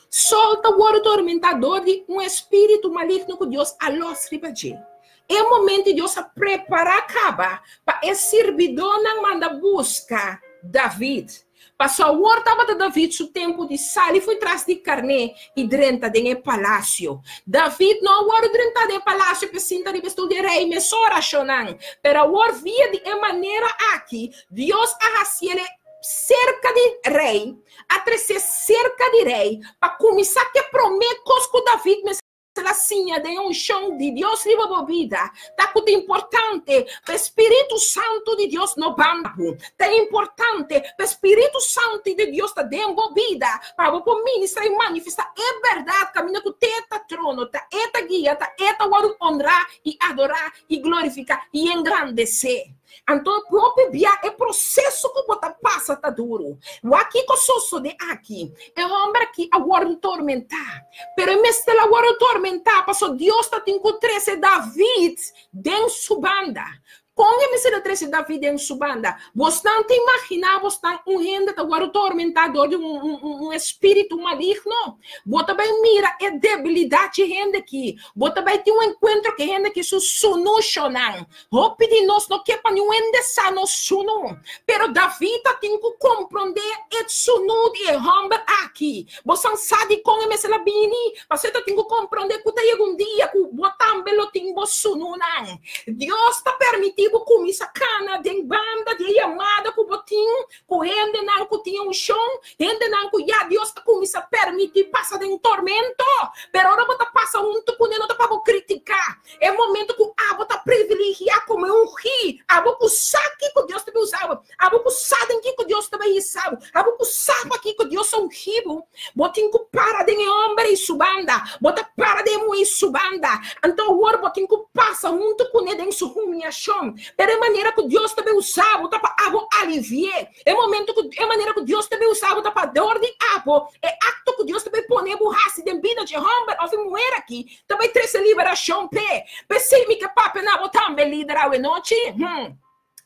Sol ta wòrdu tormentá dor di un espíritu maligno ku Dios a lòs riba dje. E momento Dios a prepará kaba pa e sirbidónan manda buska David. Paso awor tabata David su tempu di sali fo'i tras di karné i drenta den e palasio. David no a wòrdu drentá den e palasio p'e sinta riba e stul di rei mesora, shonnan. Pero awor via di e manera aki Dios a hasiel e serka di rei. A tresé serka di rei pa kuminsá ku e promé kos ku David mester a siña den e unshon di Dios riba bo bida ta ku ta importante pa e spiritu santu di Dios no banda bo. Ta importante pa e spiritu santu di Dios ta den bo bida pa bo por ministrá i manifestá e bèrdat kaminda ku t'e ta trono, ta e ta guia, ta e ta wòrdu onrá i adorá i glorifiká i engrandesé. Anto hopi bia e proseso ku bo ta pasa ta duru. Wak kiko sosodé aki. E hòmber aki a wòrdu tormentá. Pero e mester a wòrdu tormentá pasobra Dios ta tin ku trese David den su banda. Kon e mester a trese David den su banda? Bosnan ta imaginá bosnan un hende ta wòrdu tormentá dor di un espíritu maligno? Bo ta bai mira e debilidat dje hende aki. Bo ta bai tin un enkuentro ku e hende aki su sunushonnan. Hopi di nos no ke pa niun hende sa nos sunu, pero David ta tin ku komprondé e sunu di e hòmber aki. Bo san sa dikon e mester a bini? Pasobra e ta tin ku komprondé ku ta yega un dia ku bo tambe lo tin bo sununan. Dios ta permití bo kuminsá kana den banda di e yamada ku bo tin ku hendenan ku tin e unshon, hendenan ku ya Dios a kuminsá permití pasa den tormento. Pero ora bo ta pasa huntu kuné no ta pa bo kritiká. E momento ku abo ta privilegiá komo e ungí, abo ku sa kiko Dios ta bai usa bo, abo ku sa den kiko Dios ta bai hisa bo, abo ku sa pa kiko Dios a ungí bo, bo tin ku para den e homber ei su banda, bo ta para den e muhé ei su banda. Anto awor bo tin ku pasa huntu kuné den su humiashon. Pero e manera ku Dios ta bai usa bo ta pa abo alivi'é. E momento ku e manera ku Dios ta bai usa bo ta pa dor di abo e akto ku Dios ta bai pone bo hasi den bida dje homber òf e muher aki Ta bai trese liberashon p'e. P'esei mi ke papia na bo tambe, lider, awenochi. Hm.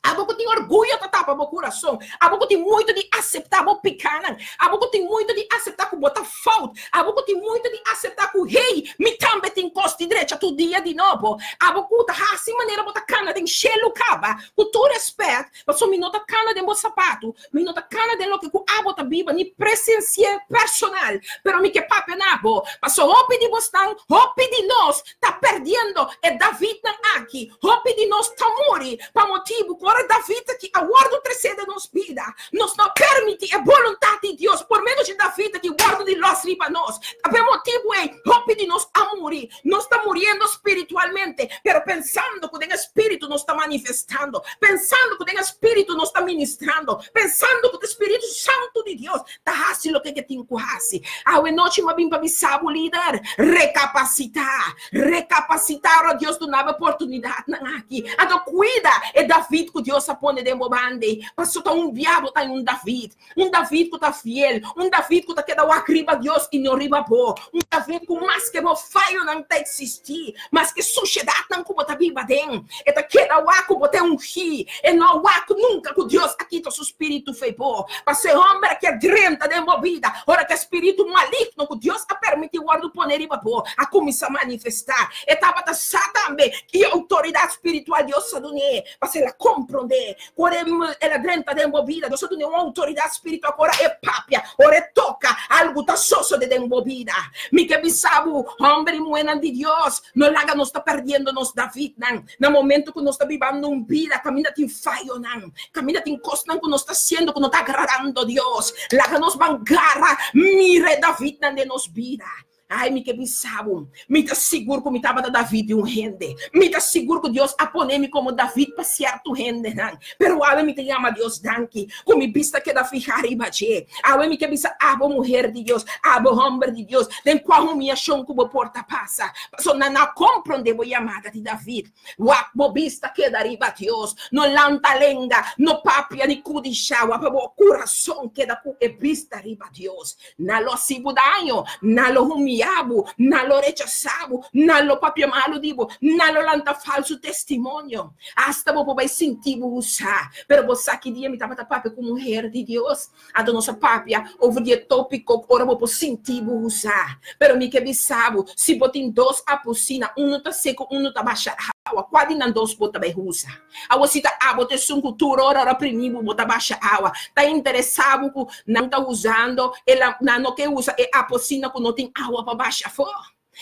Abo ku tin orguyo ta tapa bo kurason. Abo ku tin muito di aseptá bo pikánan. Abo ku tin muito di aseptá ku bo ta fout. Abo ku tin muito di aseptá ku, hey, mi tambe tin kos di drecha tur dia di nobo. Abo ku ta hasi manera bo ta kana den shelu kaba. Ku tur respèt, pasobra mi no ta kana den bo sapatu. Mi no ta kana den loke ku abo ta biba ni presensi'é personal, pero mi ke papia na bo, paso hopi di bosnan, hopi di nos ta perdiendo e Davidnan aki, hopi di nos ta muri pa motibu ku ora David aki a wòrdu tresé den nos bida, nos no a permití e boluntat di Dios por medio dje David aki wòrdu di lòs riba nos. Ta p'e motibu ei hopi di nos a muri. Nos ta muriendo spiritualmente, pero pensando ku den e spiritu nos ta manifestando, pensando ku den e spiritu nos ta ministrando, pensando ku ta e Spiritu Santu di Dios ta hasi loke ke tin ku hasi. Awe nochi mi a bin pa bisa bo, lider, rekapasitá, rekapasitá ora Dios duna bo e oportunidatnan aki. Anto kuida e David ku Dios a pone den bo banda, pasobra ta un bia bo ta un David. Un David ku ta fiel, un David ku ta keda wak riba Dios i no riba bo, un David ku maske bo fayonan ta eksistí, maske sushedatnan ku bo ta biba den, e ta keda wak ku bo ta ungí, e no a wak nunka ku Dios a kita su spiritu fei bo. Pasobra e hòmber a kier drenta den bo. bo bida, ora ku e spiritu maligno ku Dios a permití wòrdu pone riba bo a kuminsá manifestá. E tabata sa tambe ki outoridat spiritual Dios a dun'é, pasobra el a komprondé ku ora el a drenta den bo bida, Dios a dun'é un outoridat spiritual ku ora e papia, ora e toka, algu ta sosodé den bo bida. Mi ke bisa bo, hòmber i muhénan di Dios, no laga nos ta pèrdiendo nos Davidnan na momento ku nos ta bibando un bida kaminda tin fayonan, kaminda tin kosnan ku nos ta hasiendo ku no ta agradando Dios. Laga nos ban gara mira e Davidnan den nos bida. Ai, mi ke bisa bo, mi ta sigur ku mi tabata David di un hende. Mi ta sigur ku Dios a pone mi komo David pa sierto hendenan. Pero awe mi ta yama Dios danki ku mi bista keda fihá riba dje. Awe mi ke bisa abo muher di Dios, abo hòmber di Dios, den kua humiashon ku bo por ta pasa, pasobra nan a komprondé bo yamada di David. Wak bo bista keda riba Dios, no lanta lenga, no papia ni kudishá, wak pa bo kurason keda ku e bista riba Dios. Nan lo hasi bo daño, nan lo humiyá bo, nan lo rechasá bo, nan lo papia malu di bo, nan lo lanta falsu testimonio. Asta bo por bai sinti bo usá. Pero bo sa ki dia mi tabata papia ku muher di Dios? Anto nos a papia over di e tópiko ora bo por sinti bo usá. Pero mi ke bisa bo, si bo tin dos apusina, unu ta seku, unu ta basha awa, kua di nan dos bo ta bai usa? Awor si ta abo ta esun ku tur ora ora primi bo, bo ta basha awa. Ta interesá bo ku nan ta usando e nan no ke usa e aposina ku no tin awa pa basha afó?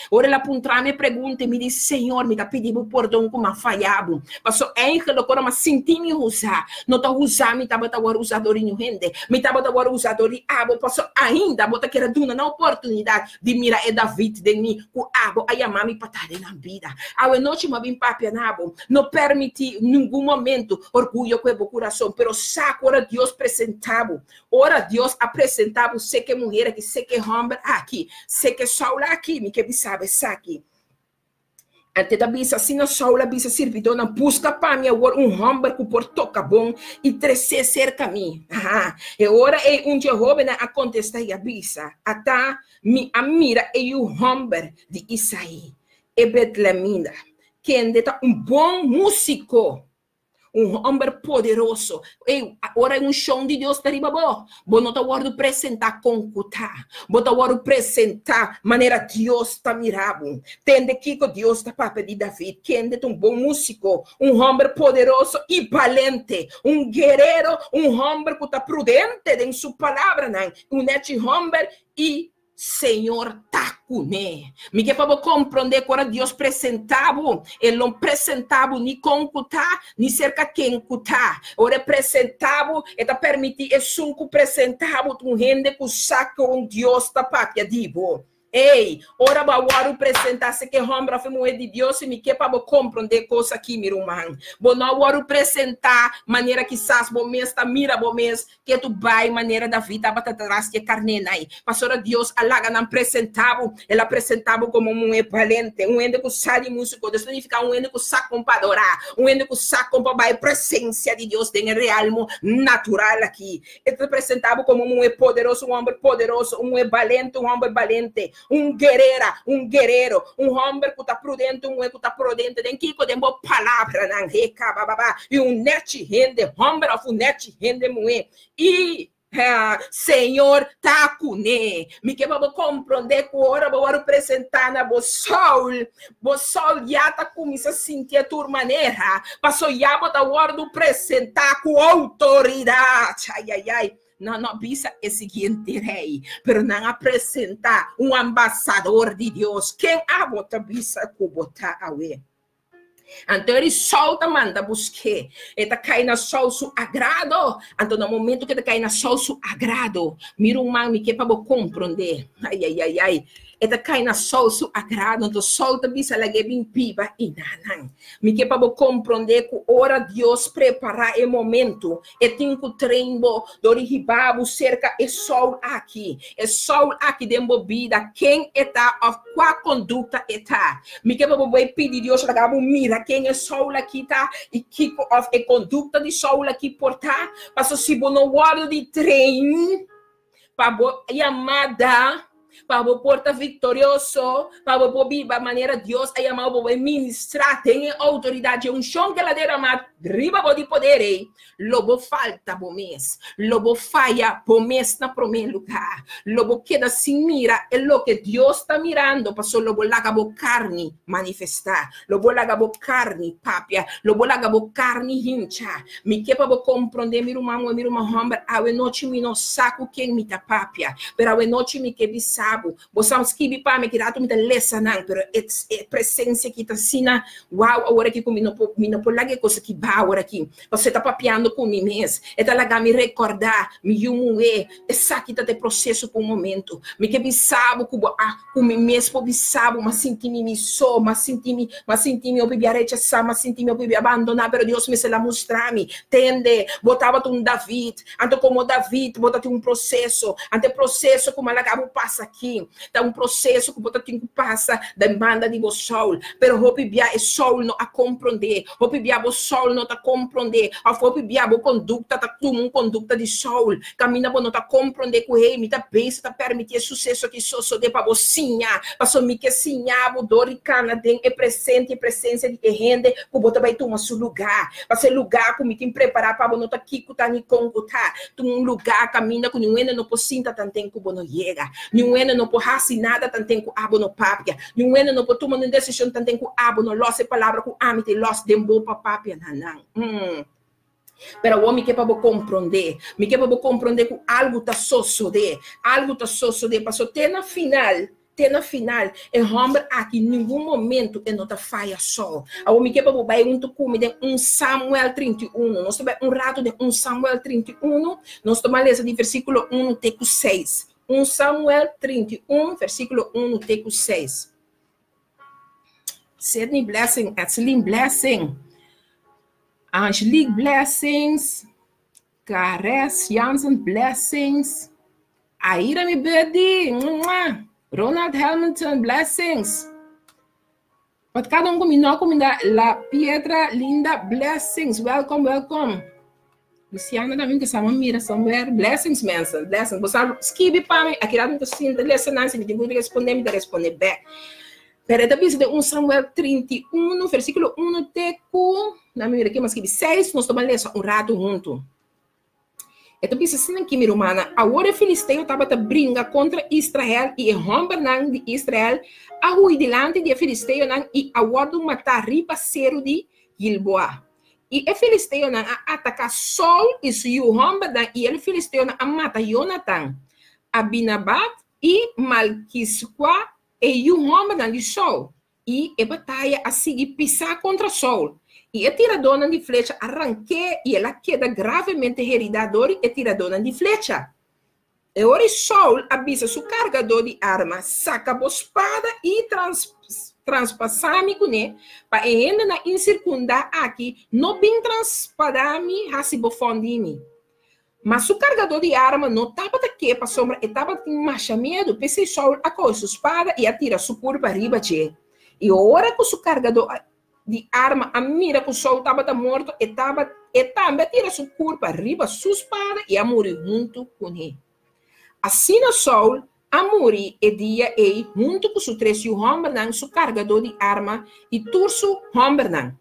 Ora el a puntra mi e pregunta, mi di, Señor, mi ta pidi bo pordon ku mi a faya bo. Pasobra eigenlijk ora mi a sinti mi usa, no ta usa mi tabata wòrdu usa dor di niun hende. Mi tabata wòrdu usa dor di abo, pasobra ainda bo ta kere duna nan oportunidat di mira e David den mi ku abo a yama mi pa ta den nan bida. Awe nochi mi a bin papia na bo. No permití ningun momento orguyo ku e bo kurason, pero sa ku ora Dios presentá bo, Ora Dios a presentá bo seke muher aki, seke hòmber aki, seke Saul aki, mi ke bisa bo esaki. Ante ta bisa, asina Saul a bisa sirbidónan, Buska pa mi awor un hòmber ku por toka bon i tres'é serka mi. Aha. E ora ei un dje hóbennan a kontestá i a bisa, Ata, mi a mira e yu hòmber di Isaí, e betlemita, kende ta un bon músiko. Un homber poderoso. Ey, ora e unshon di Dios ta riba bo, bo no ta wòrdu presentá kon ku ta. Bo ta wòrdu presentá manera Dios ta mira bo. Tende kiko Dios ta papia di David, kende ta un bon músiko, un homber poderoso i balente, un guerero, un homber ku ta prudente den su palabranan, un nechi homber i Señor ta kuné. Mi ke pa bo komprondé ku ora Dios presentá bo, e lo presentá bo ni kon ku ta, ni serka ken ku ta. Ora e presentá bo, e ta permití esun ku presentá bo ta un hende ku sa kon Dios ta papia di bo. Ey, ora bo a wòrdu presentá seke hòmber òf e muhé di Dios, i mi ke pa bo komprondé kos aki, mi ruman. Bo no a wòrdu presentá manera kisas bo mes ta mira bo mes, Ke tu bai manera David tabata tras di e karnénan. Pasobra Dios a laga nan presentá bo. El a presentá bo komo un muhé balente, un hende ku sa di músiko. Dios ta nifiká un hende ku sa kon pa adorá, un hende ku sa kon pa bai e presensia di Dios den e realmo natural aki. E ta presentá bo komo un muhé poderoso, un hòmber poderoso, un muhé balente, un hòmber balente, un guerera, un guerero, un hòmber ku ta prudente, un muhé ku ta prudente. Den kiko? Den bo palabranan. He kabababa. I un nèchi hende hòmber òf un nèchi hende muhé i Señor ta kuné. Mi ke pa bo komprondé ku ora bo wòrdu presentá na bo Saul, bo Saul ya ta kuminsá sintié tur manera, paso ya bo ta wòrdu presentá ku outoridat. Ayayay! Nan no a bisa e siguiente rei, pero nan a presentá un ambasador di Dios. Ken abo ta bisa ku bo ta awe? Anto eri Saul ta manda busk'é. E ta kai na Saul su agrado. Anto na momento ku e ta kai na Saul su agrado, mi ruman, mi ke pa bo komprondé. Ai, ai, ai, ai. E ta kai na Saul su agrado. Anto Saul ta bisa, Lag'é bin biba inanan. Mi ke pa bo komprondé ku ora Dios prepará e momento, E tin ku train bo dor di hiba bo serka e Saul aki. E Saul aki den bo bida, ken e ta òf kua kondukta e ta. Mi ke pa bo bai pidi Dios laga bo mira ken e Saul aki ta i kiko òf e kondukta di Saul aki por ta. Pasobra si bo no wòrdu di train pa bo yamada. Pa bo por ta viktorioso, pa bo por biba manera Dios a yama bo, bo ministrá den e outoridat dje unshon ku el a derama riba bo di poder ei, lo bo falta bo mes, lo bo faya bo mes na promé lugá, lo bo keda sin mira e loke Dios ta mirando, paso lo bo laga bo karni manifestá, lo bo laga bo karni papia, lo bo laga bo karni hincha. Mi ke pa bo komprondé, mi ruman muhé, mi ruman hòmber, awe nochi mi no sa ku ken mi ta papia, pero awe nochi mi ke bisa bo, bo sa skibi pa mi, ki ratu mi ta lesa nan, pero e e presensia aki ta asina wow awor aki ku mi no por mi no por laga e kos aki ba awor aki, pasobra e ta papiando ku mi mes, e ta laga mi rekòrdá mi yu muhé, esaki ta ta e proseso pa un momento. Mi ke bisa bo ku bo a ku mi mes por bisa bo, m'a sinti mi mi so, m'a sinti mi, m'a sinti mi hopi bia rechasá, m'a sinti mi hopi bia abandoná, pero Dios mester la mustra mi, tende, bo tabata un David, anto komo David bo ta tin un proseso, anto e proseso ku m'a laga bo pasa aki, ta un proseso ku bo ta tin ku pasa den banda di bo Saul, pero hopi bia e Saul no a komprondé, hopi bia bo Saul no ta komprondé, òf hopi bia bo kondukta ta tuma un kondukta di Saul, Kaminda bo no ta komprondé ku hey, mi ta bezig ta permití e suseso aki sosodé pa bo siña, pasobra mi ke siña bo dor di kana den e presente i presensia di e hende ku bo ta bai tuma su lugá. Pasobra e lugá ku mi tin prepará pa bo no ta kiko ta ni kon ku ta. Ta un lugá kaminda ku niun hende no por sinta tanten ku bo no yega. Niun hende no por hasi nada tanten ku abo no papia. Niun hende no por tuma niun desishon tanten ku abo no lòs e palabra ku ami ta lòs den bo pa papia na nan. Pero awor mi ke pa bo komprondé. Mi ke pa bo komprondé ku algu ta sosodé. Algu ta sosodé. Paso te na final, te na final, e hòmber aki ningun momentu e no ta faya Saul. Awor mi ke pa bo bai huntu ku mi den un Samuel 31. Nos ta bai un ratu den un Samuel 31. Nos ta bai lesa di versíkulo 1 te ku 6. Un Samuel 31, versíkulo 1 te ku 6. Sidney blessing, Etseline blessing. Angelique blessings, Clares Jansen blessings, Aira mi buddy, mwah. Ronald Hamilton blessings. Wat cada un mi no kuminda La Piedra Linda blessings, welcome, welcome. Luciana también que sama mira somewhere. Blessings mensen, blessings. Bo sa skibi pa mi, aki rato mi ta sinta lesa nan, si mi tin ku responde, mi ta responde back. Pero e ta bisa den 1 Samuel 31, versíkulo 1 te ku, na mi mira ki mas skibi, 6, nos ta ban lesa un ratu huntu. E ta bisa asina aki, mi rumannan, awor e filisteo tabata bringa kontra Israel i e hòmbernan di Israel a hui dilanti di e filisteonan i a wòrdu matá riba seru di Gilboa. I e filisteonan a ataká Saul i su yu hòmbernan i e filisteonan a mata Jonatan, Abinabad i Malkisua, e yu hòmbernan di Saul. I e bataya a sigui pisá kontra Saul, i e tiradónan di flecha a rank'é i el a keda gravemente heridá dor di e tiradónan di flecha. E ora Saul a bisa su kargadó di arma, Saka bo spada i transpasá mi kuné, pa e hendenan insirkundá aki no bin transpadá mi hasi bofòn di mi. Ma su kargadó di arma no tabata ke pasobra e tabatin masha miedu. P'esei Saul a kohe su spada i a tira su kurpa riba dje. I ora ku su kargadó di arma a mira ku Saul tabata morto, e taba e tambe a tira su kurpa riba su spada i a muri huntu kuné. Asina Saul a muri e dia ei huntu ku su tres yu hòmbernan, su kargadó di arma i tur su hòmbernan.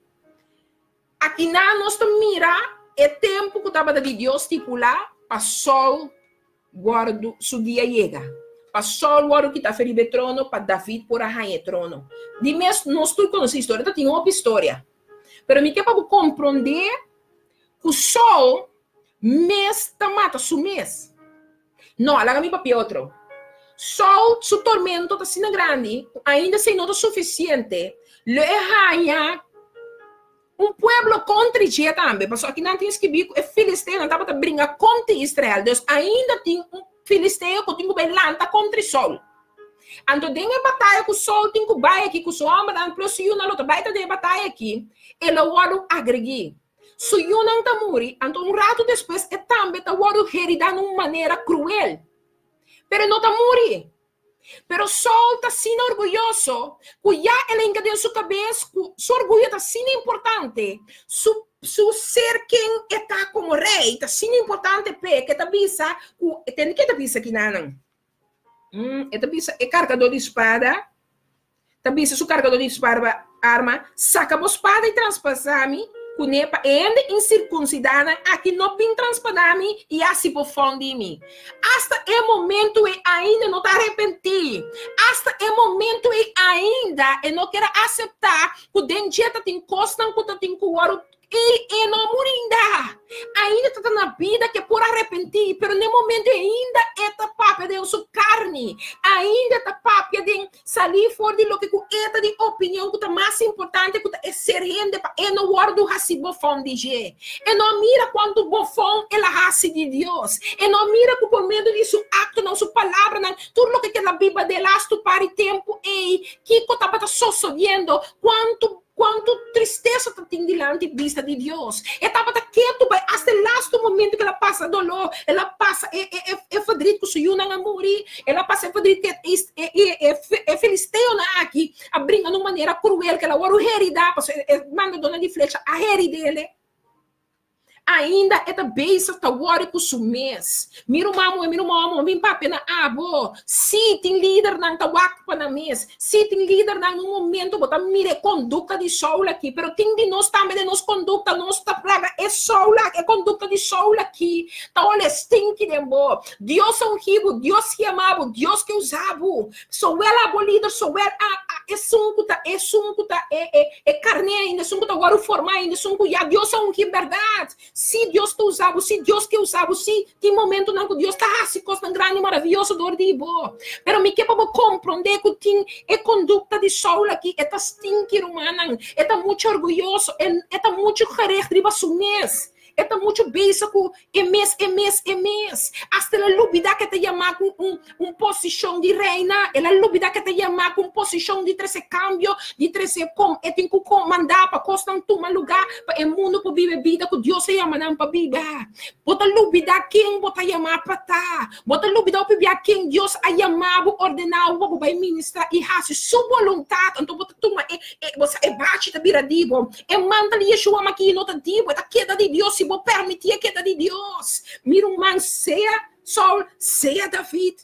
Akinan nos ta mira e tempu ku tabata di Dios stipulá pa Saul wòrdu su dia yega, pa Saul wòrdu kitá for riba e trono pa David por a haña e trono. Di mes nos tur konosé historia, ta tin hopi historia. Pero mi ke pa bo komprondé ku Saul mes ta mata su mes. No, laga mi papia otro. Saul su tormento ta asina grandi ku ainda esei no ta sufisiente, lo e haña un pueblo kontra dje tambe, pasobra aki nan tin skibí ku e filisteonan tabata bringa kontra Israel, dus ainda tin un filisteo ku tin ku bai lanta kontra Saul. Anto den e bataya ku Saul tin ku bai aki ku su hòmbernan plus su yunan lo ta bai ta den e bataya aki, e lo wòrdu agregí. Su yunan ta muri, anto un ratu despues e tambe ta wòrdu heridá na un manera kruel. Pero e no ta muri. Pero Saul ta asina orguyoso ku ya el a hinka den su kabes ku su orguyo ta asina importante, su su ser ken e ta komo rei ta asina importante p'e ku e ta bisa ku, tende ke e ta bisa kinanan. E ta bisa e kargadó di spada, ta bisa su kargadó di spada arma, Saka bo spada i traspasá mi kuné pa e hende insirkunsidánan aki no bin traspadá mi i hasi bofon di mi. Asta e momentu ei ainda no ta arepentí. Asta e momentu ei ainda e no kier a aseptá ku den dje ta tin kosnan ku ta tin ku wòrdu I e no a muri ainda. Ainda ta na bida ke por arepentí, pero n'e momento ainda e ta papia den su karni. Ainda ta papia den salí for di loke ku e ta di opinion ku ta mas importante ku ta e ser hende pa e no wòrdu hasi bofon di dje. E no a mira kuantu bofon el a hasi di Dios. E no a mira ku por medio di su aktonan, su palabranan, tur loke ke el a biba den lastu par di tempu ei, kiko tabata sosodiendo, kuantu Kuantu tristesa ta tin dilanti bista di Dios. E tabata ketu bai asta e lastu momento ku el a pasa doló, el a pasa e e e e verdriet ku su yunan a muri, el a pasa e verdriet ku e e e e e filisteonan aki a bringa na un manera kruel ku el a wòrdu heridá pasobra e mandadónan di flecha a herid'é. Ainda e ta bezig ta wòri ku su mes. Mi ruman muhé, mi ruman hòmber, mi papia na abo. Sí, tin lidernan ta wak pa nan mes. Sí, tin lidernan un momento bo ta mira e kondukta di Saul aki, pero tin di nos tambe den nos kondukta nos ta plaga e Saul aki, e kondukta di Saul aki ta hole stinki den bo. Dios a ungi bo, Dios yama bo, Dios ke usa bo. Sowel abo lider, sowel a a esun ku ta esun ku ta e e e karné ainda, esun ku ta wòrdu formá ainda, esun ku ya Dios a ungi bèrdat. Si Dios ta usa bo, si Dios ke usa bo, si tin momentunan ku Dios ta hasi kosnan grandi i maravioso dor di bo. Pero mi ke pa bo komprondé ku tin e kondukta di Saul aki, e ta stinki rumannan, e ta muchu orguyoso, e e ta muchu gericht riba su mes. E ta muchu bezig ku e mes, e mes, e mes. Asta el a lubidá ku e ta yamá ku un, un posishon di reina. El a lubidá ku e ta yamá ku un posishon di trese kambio, di trese kom. E tin ku komandá pa kosnan tuma lugá, pa e mundu por biba e bida ku Dios a yama nan pa biba. Bo ta lubidá ken bo ta yamá pa ta. Bo ta lubidá hopi bia ken Dios a yama bo, ordená bo pa bo bai ministrá i hasi su boluntat. Anto bo ta tuma e, e, bo sa, e bachi ta bira di bo. E mantel di Yeshua maki no ta di bo, e ta keda di Dios si bo permití e keda di Dios. Mi ruman, sea Saul, sea David,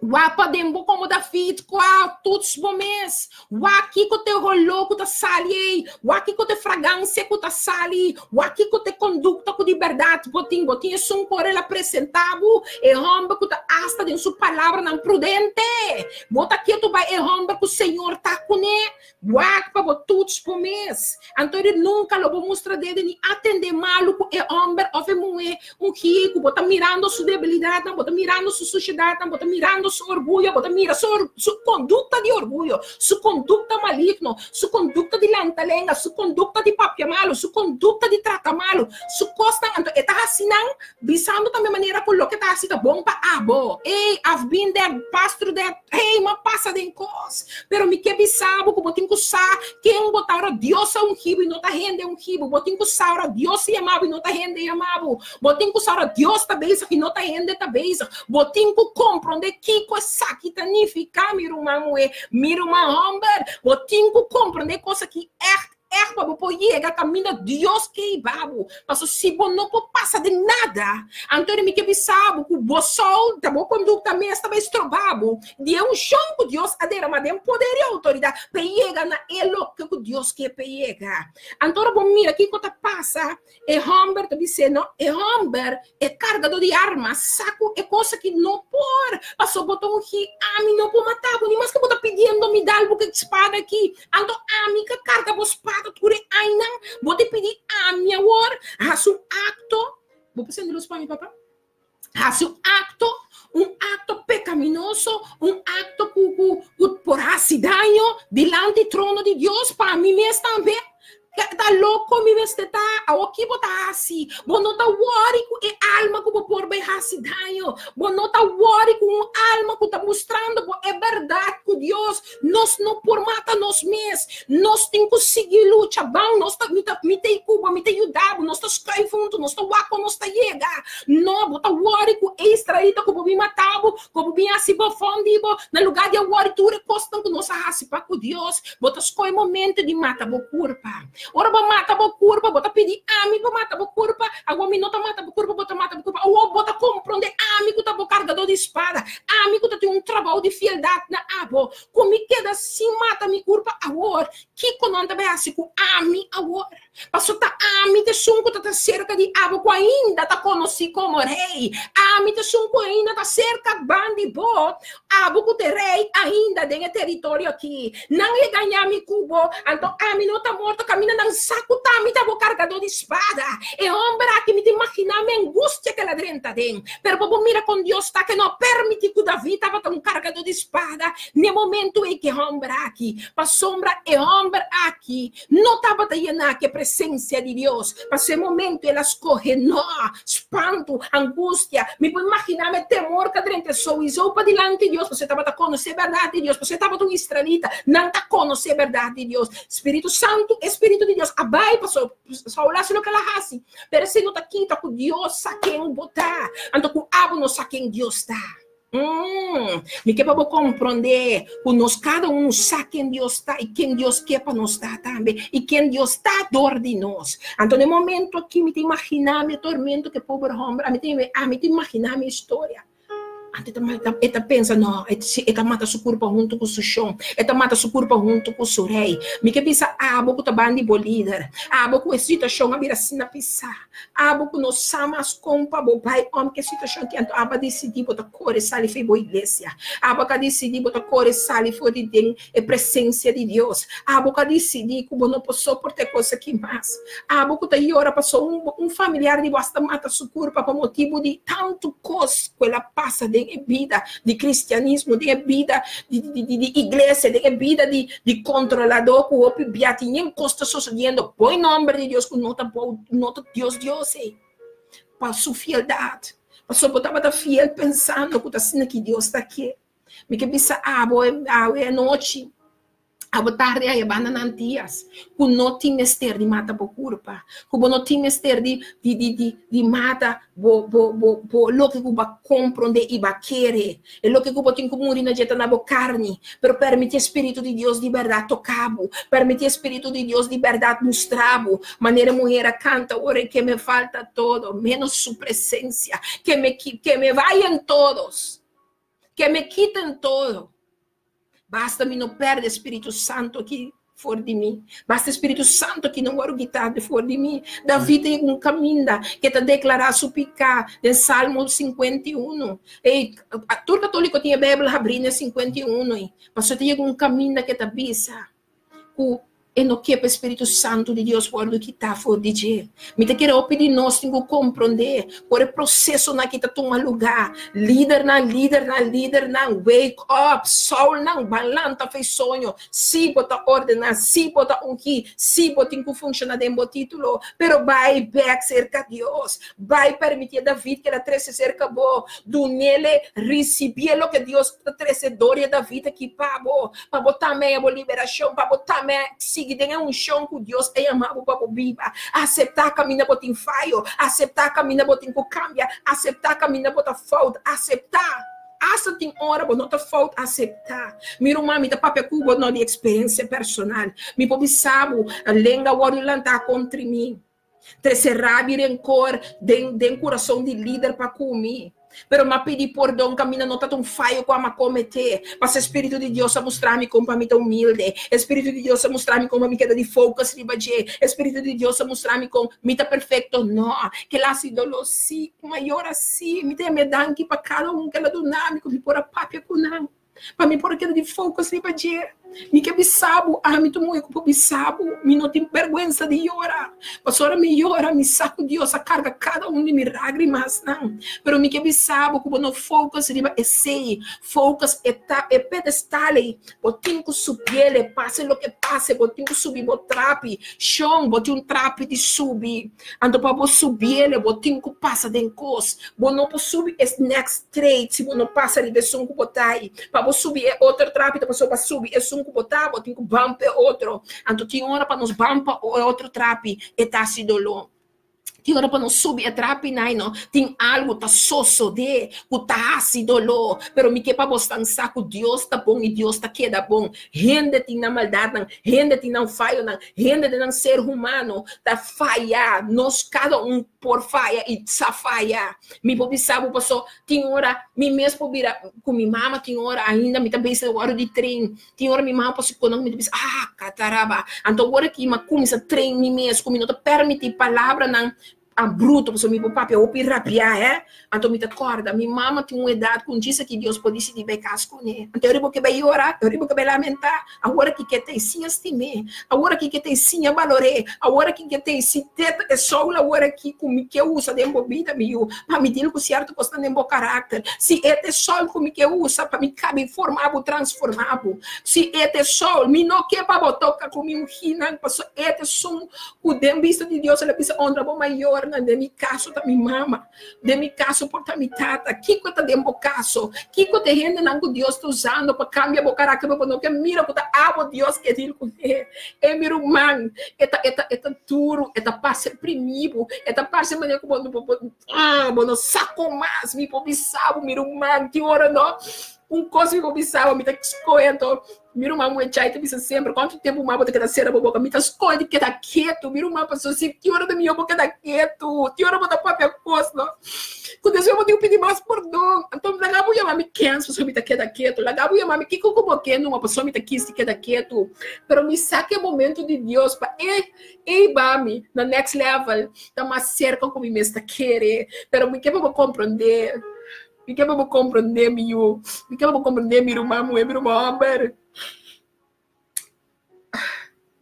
wak paden bo komo David, kua toets bo mes. Wak kiko te holó ku ta sali ei, wak kiko te fragansia ku ta sali, wak kiko te kondukta ku di bèrdat bo tin. Bo tin esun ku ora el a presentá bo, e hòmber ku ta asta den su palabranan prudente. Bo ta ketu bai e hòmber ku Señor ta kuné. Wak pa bo toets bo mes. Anto di nunka lo bo mustra dede ni atendé malu ku e hòmber òf e muhé ungí ku bo ta mirando su debilidatnan, bo ta mirando su sushedatnan, bo ta mirando su orguyo, bo ta mira su su kondukta di orguyo, su kondukta maligno, su kondukta di lanta lenga, su kondukta di papia malu, su kondukta di trata malu, su kosnan. Anto e ta hasi nan bisando tambe manera ku loke ta hasi ta bon pa abo. Ey, I've been there, passed through that. Hey, m'a pasa den kos. Pero mi ke bisa bo ku bo tin ku sa ken bo ta ora Dios a ungi bo i no ta hende a ungi bo. Bo tin ku sa ora Dios a yama bo i no ta hende a yama bo. Bo tin ku sa ora Dios ta bezig i no ta hende ta bezig. Bo tin ku komprondé kiko esaki ta nifiká, mi ruman muhé, mi ruman hòmber. Bo tin ku komprondé kos aki ègt. Ègt pa bo por yega kaminda Dios ke hiba bo. Paso si bo no por pasa den nada, anto mi ke bisa bo ku bo sou ta bo kondukta mes ta bai stroba bo di e unshon ku Dios a derama den poder i outoridat pa e yega na e loke ku Dios ke pa e yega. Anto ora bo mira kiko ta pasa, E hòmber ta bis'é, No, e hòmber, e kargadó di arma, sa ku e kos aki no por, pasobra bo ta ungí, ami no por mata bo, ni maske bo ta pidiendo mi dal bo ku e spada aki. Anto ami ka karga bo spada tur e ainan, bo ta pidi ami awor hasi un akto. Bo por sende lus pa mi, papa? Hasi un akto, un akto pekaminoso, un akto ku ku ku por hasi daño dilanti trono di Dios pa mi mes tambe. Ta loko mi mester ta. Awor ki bo ta hasi? Bo no ta wòri ku e alma ku bo por bai hasi daño. Bo no ta wòri ku un alma ku ta mustrando bo e bèrdat ku. Dios, nos no por mata nos mes. Nos tin ku sigui lucha. Ban, nos ta, mi ta, mi ta ku bo, mi ta yuda bo, nos ta skuif huntu, nos ta wak kon nos ta yega. No, bo ta wòri ku e israelita ku bo bin mata bo, ku bo bin hasi bofon di bo. Na lugá di a wòri tur e kosnan ku nos a hasi pa ku Dios, bo ta skohe momento di mata bo kurpa. Ora bo mata bo kurpa, bo ta pidi ami pa mata bo kurpa. Awor mi no ta mata bo kurpa, bo ta mata bo kurpa. Awor bo ta komprondé ami ku ta bo kargadó di spada, ami ku ta tin un trabou di fieldat na abo, ku mi keda sin mata mi kurpa awor, kiko nan ta bai hasi ku ami awor? Paso ta ami ta esun ku ta ta serka di abo ku ainda ta konosí komo rei. Ami ta esun ku ainda ta serka ban di bo, abo ku ta e rei ainda den e teritorio aki. Nan e gañá mi ku bo, anto ami no ta morto kaminda nan sa ku ta mi ta bo kargadó di spada. E hòmber aki mi ta imaginá mi angustia ku el a drenta aden. Pero bo por mira kon Dios ta ke no a permití ku David tabata un kargadó di spada n'e momentu ei ku e hòmber aki. Pasobra e hòmber aki no tabata yená ku e presensia di Dios. Pasobra e momentu el a skohe no, spantu, angustia. Mi por imaginá mi e temor ku a drenta souiso padilanti di Dios, pasobra e tabata konosé bèrdat di Dios, pasobra e tabata un israelita. Nan ta konosé bèrdat di Dios. Spiritu Santu, e Spiritu di Dios a bai pasobra Saul a hasi loke el a hasi. Pero esei no ta kita ku Dios sa ken bo ta, anto ku abo no sa ken Dios ta. Mm, mi ke pa bo komprondé ku nos kada un sa ken Dios ta i ken Dios ke pa nos ta tambe i ken Dios ta dor di nos. Anto na e momento aki mi ta imaginá mi e tormento ku e pober hòmber, ami ta ami ta imaginá mi historia. Anto e ta mata, e ta pensa, no, e si e ta mata su kurpa huntu ku su shon, e ta mata su kurpa huntu ku su rei. Mi ke bisa abo ku ta ban di bo lider, abo ku e situashon a bira asina pisá, Abo ku no sa mas kon pa bo bai om ke situashon ki anto abo a disidí bo ta kore sali for bo iglesia. Abo ka disidí bo ta kore sali for di den e presensia di Dios. Abo ka disidí ku bo no por soporta e kos aki mas. Abo ku ta yora paso un un familiar di bo asta mata su kurpa pa motibu di tantu kos ku el a pasa den e bida di kristianismo, den e bida di di di iglesia, den e bida di di kontroladó ku hopi bia tin yen kos ta sosodiendo. Poi nomber di Dios ku no ta bou no ta Dios Dios ei pa su fieldat. Pasobra bo tabata fiel pensando ku ta asina ki Dios ta ke. Mi ke bisa abo awe anochi, abo tardi aya banda nan dias, ku no tin mester di mata bo kurpa, ku bo no tin mester di di di di di mata bo bo bo bo loke ku bo a komprondé i bo a kere. E loke ku bo tin ku muri na dje ta na bo karni. Pero permití e Spiritu di Dios di bèrdat toka bo. Permití e Spiritu di Dios di bèrdat mustra bo. Manera e muher a kanta ora ke me falta todo, menos su presensia. Ke me ke me vayan todos. Ke me kiten todo. Basta mi no perde Spiritu Santu aki for di mi. Basta Spiritu Santu aki no wòrdu kitá for di mi. David ta yega un kaminda ke ta deklará su piká den Salmo 51. Ei, tur katóliko tin e Beibel habrí na 51 ei. Pasobra ta yega un kaminda ke ta bisa ku E no ke pa e Spiritu Santu di Dios wòrdu kitá for di dje. Mi ta kere hopi di nos tin ku komprondé por e prosesonan ki ta tuma lugá. Lidernan, lidernan, lidernan, wake up! Saulnan, ban lanta fei soño. Sí, bo ta ordená, sí, bo ta ungí, sí, bo tin ku funshoná den bo título, pero bai bèk serka Dios. Bai permití e David keda trese serka bo. Dunele, risibié loke Dios ta trese dor di e David aki pa bo. Pa bo tambe bo liberashon, pa bo tambe sigui den e unshon ku Dios a yama bo pa bo biba. Aseptá kaminda bo tin fayo, aseptá kaminda bo tin ku kambia, aseptá kaminda bo ta fout, aseptá. Asta tin ora bo no ta fout, aseptá. Mi ruman, mi ta papia ku bo no di eksperensia personal. Mi por bisa bo, lenga wòrdu lantá kontri mi. Trese rabia i renkor den den kurason di lider pa ku mi. Pero m'a pidi pordon kaminda no ta un fayo ku a kometé. Pasobra e Spiritu di Dios a mustra mi kon pa mi ta humilde. E Spiritu di Dios a mustra mi kon pa mi keda di focus riba dje. E Spiritu di Dios a mustra mi kon mi ta perfekto. No, kila si doló si, ku mayor asi. Mi ta yam'é danki pa kada un ku el a duna mi ku mi por a papia ku nan. Pa mi por a keda di focus riba dje. Mi ke bisa bo, ami ta muhé ku por bisa bo, mi no tin bèrgwensa di yora. Pasobra mi yora, mi sa ku Dios a karga kada un di mi lágrimasnan. Pero mi ke bisa bo ku bo no focus riba esei. Focus e ta e pedestal ei. Bo tin ku subiel, pase loke pase, bo tin ku subi bo trapi. Shon, bo tin un trapi di subi. Anto pa bo subiel, bo tin ku pasa den kos. Bo no por subi e next straight si bo no pasa riba esun ku bo ta ei. Pa bo subi e otro trapi ta pasobra pa subi esun ku bo ta, bo tin ku bump e otro. Anto tin ora pa nos bump e otro trapi, e ta hasi doló. Tin ora pa nos subi e trapi nai no, tin algu ta sosodé ku ta hasi doló. Pero mi ke pa bo stan sa ku Dios ta bon i Dios ta keda bon. Hende tin nan maldatnan, hende tin nan fayonan, hende den nan ser humano ta faya. Nos kada un por faya i sa faya. Mi por bisa bo paso tin ora mi mes por bira ku mi mama tin ora ainda mi ta bisa wòrdu di train. Tin ora mi mama por sikó nan mi ta bisa ah kataraba. Anto ora ki mi a kuminsá train mi mes ku mi no ta permití palabranan a bruto pasobra mi por papia hopi rabiá hè. Anto mi ta kòrda mi mama tin un edat ku un djis aki Dios por disidí bai kas kuné. Anto e ora bo ke bai yora, e ora bo ke bai lamentá. Awor aki ke ta e siña stim'é, awor aki ke ta e siña balor'é, awor aki ke ta e si teta e sol awor aki ku mi ke usa den bo bida, mi yu, pa mi deal ku sierto kosnan den bo karakter. Si e ta e sol ku mi ke usa pa mi kabi forma bo, transforma bo. Si e ta e sol, mi no ke pa bo toka ku mi unginan, pasobra e ta esun ku den bista di Dios el a bisa honra bo mayornan, den mi kaso ta mi mama. Den mi kaso por ta mi tata. Kiko ta den bo kaso? Kiko ta e hendenan ku Dios ta usando pa kambia bo karakter pa bo no ke mira ku ta abo Dios ke dil kuné? E mi ruman, e ta e ta e ta duru, e ta parse primibo, e ta parse manera ku bo bo bo ah bo no sa kon mas. Mi por bisa bo mi ruman, ki ora no un kos mi por bisa bo, mi ta skohe anto Mi ruman muhé Chay ta bisa semper, Kuantu tempu mas bo ta keda sera bo boka? Mi ta skohe di keda ketu. Mi ruman pasó si ki ora ta mihó bo keda ketu. Ki ora bo ta papia kos, no? Ku despues bo tin ku pidi mas pordon. Anto laga bo yama mi kens pasobra mi ta keda ketu. Laga bo yama mi kiko ku bo ke numa pasobra mi ta kis di keda ketu. Pero mi sa ku e momento di Dios pa e e hiba mi na next level ta mas serka ku mi mes ta kere. Pero mi ke pa bo komprondé. Mi ke pa bo komprondé mi yu. Mi ke pa bo komprondé mi ruman muhé, mi ruman hòmber.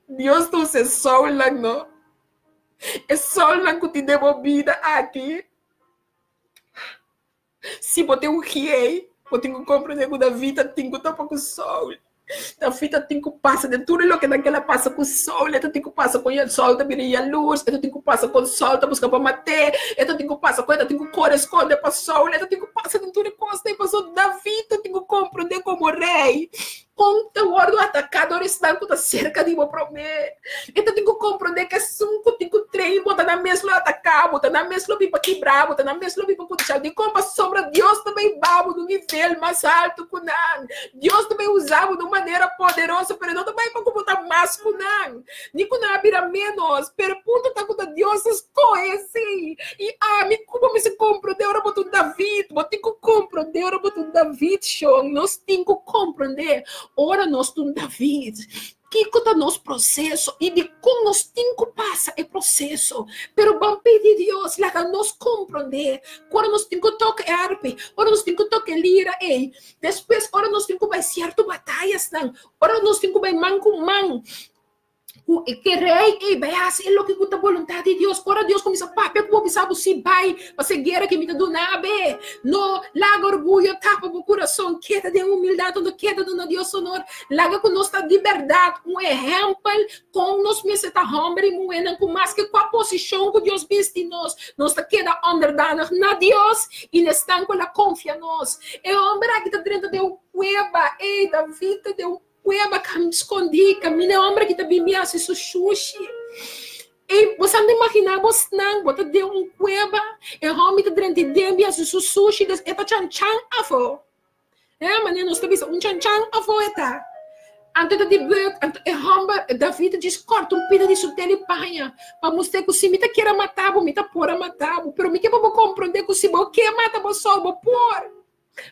Dios ta usa e sòlnan, no? E sòlnan ku tin den bo bida aki. Si bo tin un giei, bo tin ku komprondé ku David ta tin ku topa ku Saul. David ta tin ku pasa den tur e loke nan kel a pasa ku Saul, e ta tin ku pasa kon Saul ta bira yalurs, e ta tin ku pasa kon Saul ta buska pa mat'é, e ta tin ku pasa kon e ta tin ku kore skonde pa Saul, e ta tin ku pasa den tur e kosnan. Pasobra David ta tin ku komprondé komo rei kon ta wòrdu ataká dor esnan ku ta serka di bo promé. E ta tin ku komprondé ku esun ku tin ku train bo ta nan mes lo ataká bo, ta nan mes lo bin pa kibrá bo, ta nan mes lo bin pa kudishá bo. Dikon? Pasobra Dios ta bai ba bo na un nivel mas altu ku nan. Dios ta bai usa bo di un manera poderoso, pero e no ta bai pa ku bo ta mas ku nan, ni ku nan a bira ménos. Pero e punto ta ku ta Dios a skohe esei. I ami ku bo mester komprondé ora bo ta un David. Bo tin ku komprondé ora bo ta un David, shon. Nos tin ku komprondé ora nos ta un David. Kiko ta nos proseso i dikon nos tin ku pasa e proseso? Pero ban pidi Dios laga nos komprondé ku ora nos tin ku toka e arpi, ora nos tin ku toka e lira ei, despues ora nos tin ku bai sierto batayasnan, ora nos tin ku bai man ku man ku e ke rei ei bai hasi e loke ku ta boluntat di Dios. Ora Dios kuminsá papia ku bo bisa bo si bai pa se guera ke mi ta duna be. No laga orguyo tapa bo kurason, keda den humildat, no keda duna Dios honor. Laga ku nos ta di bèrdat un ehèmpel kon nos mester ta hòmber i muhénan ku maske kua posishon ku Dios bisti nos, nos ta keda onderdanig na Dios i na esnan ku el a konfia nos. E hòmber aki ta drenta den un kueba. Ey, David ta den un kueba skondí kaminda e hòmber aki ta bin bin hasi su shushi. Ey, bo sa no imaginá bosnan, bo ta den un kueba, e hòmber ta drenta den bin hasi su sushi, des e ta chan chan afó. Eh, manera nos ta bisa, un chanchan afó e ta. Anto e ta di buk, anto e hòmber, David ta djis kòrta un pida di su tela i paña, pa mustr'é ku si mi ta kier a mata bo, mi ta por a mata bo, pero mi ke pa bo komprondé ku si bo ke mata bo sou, bo por.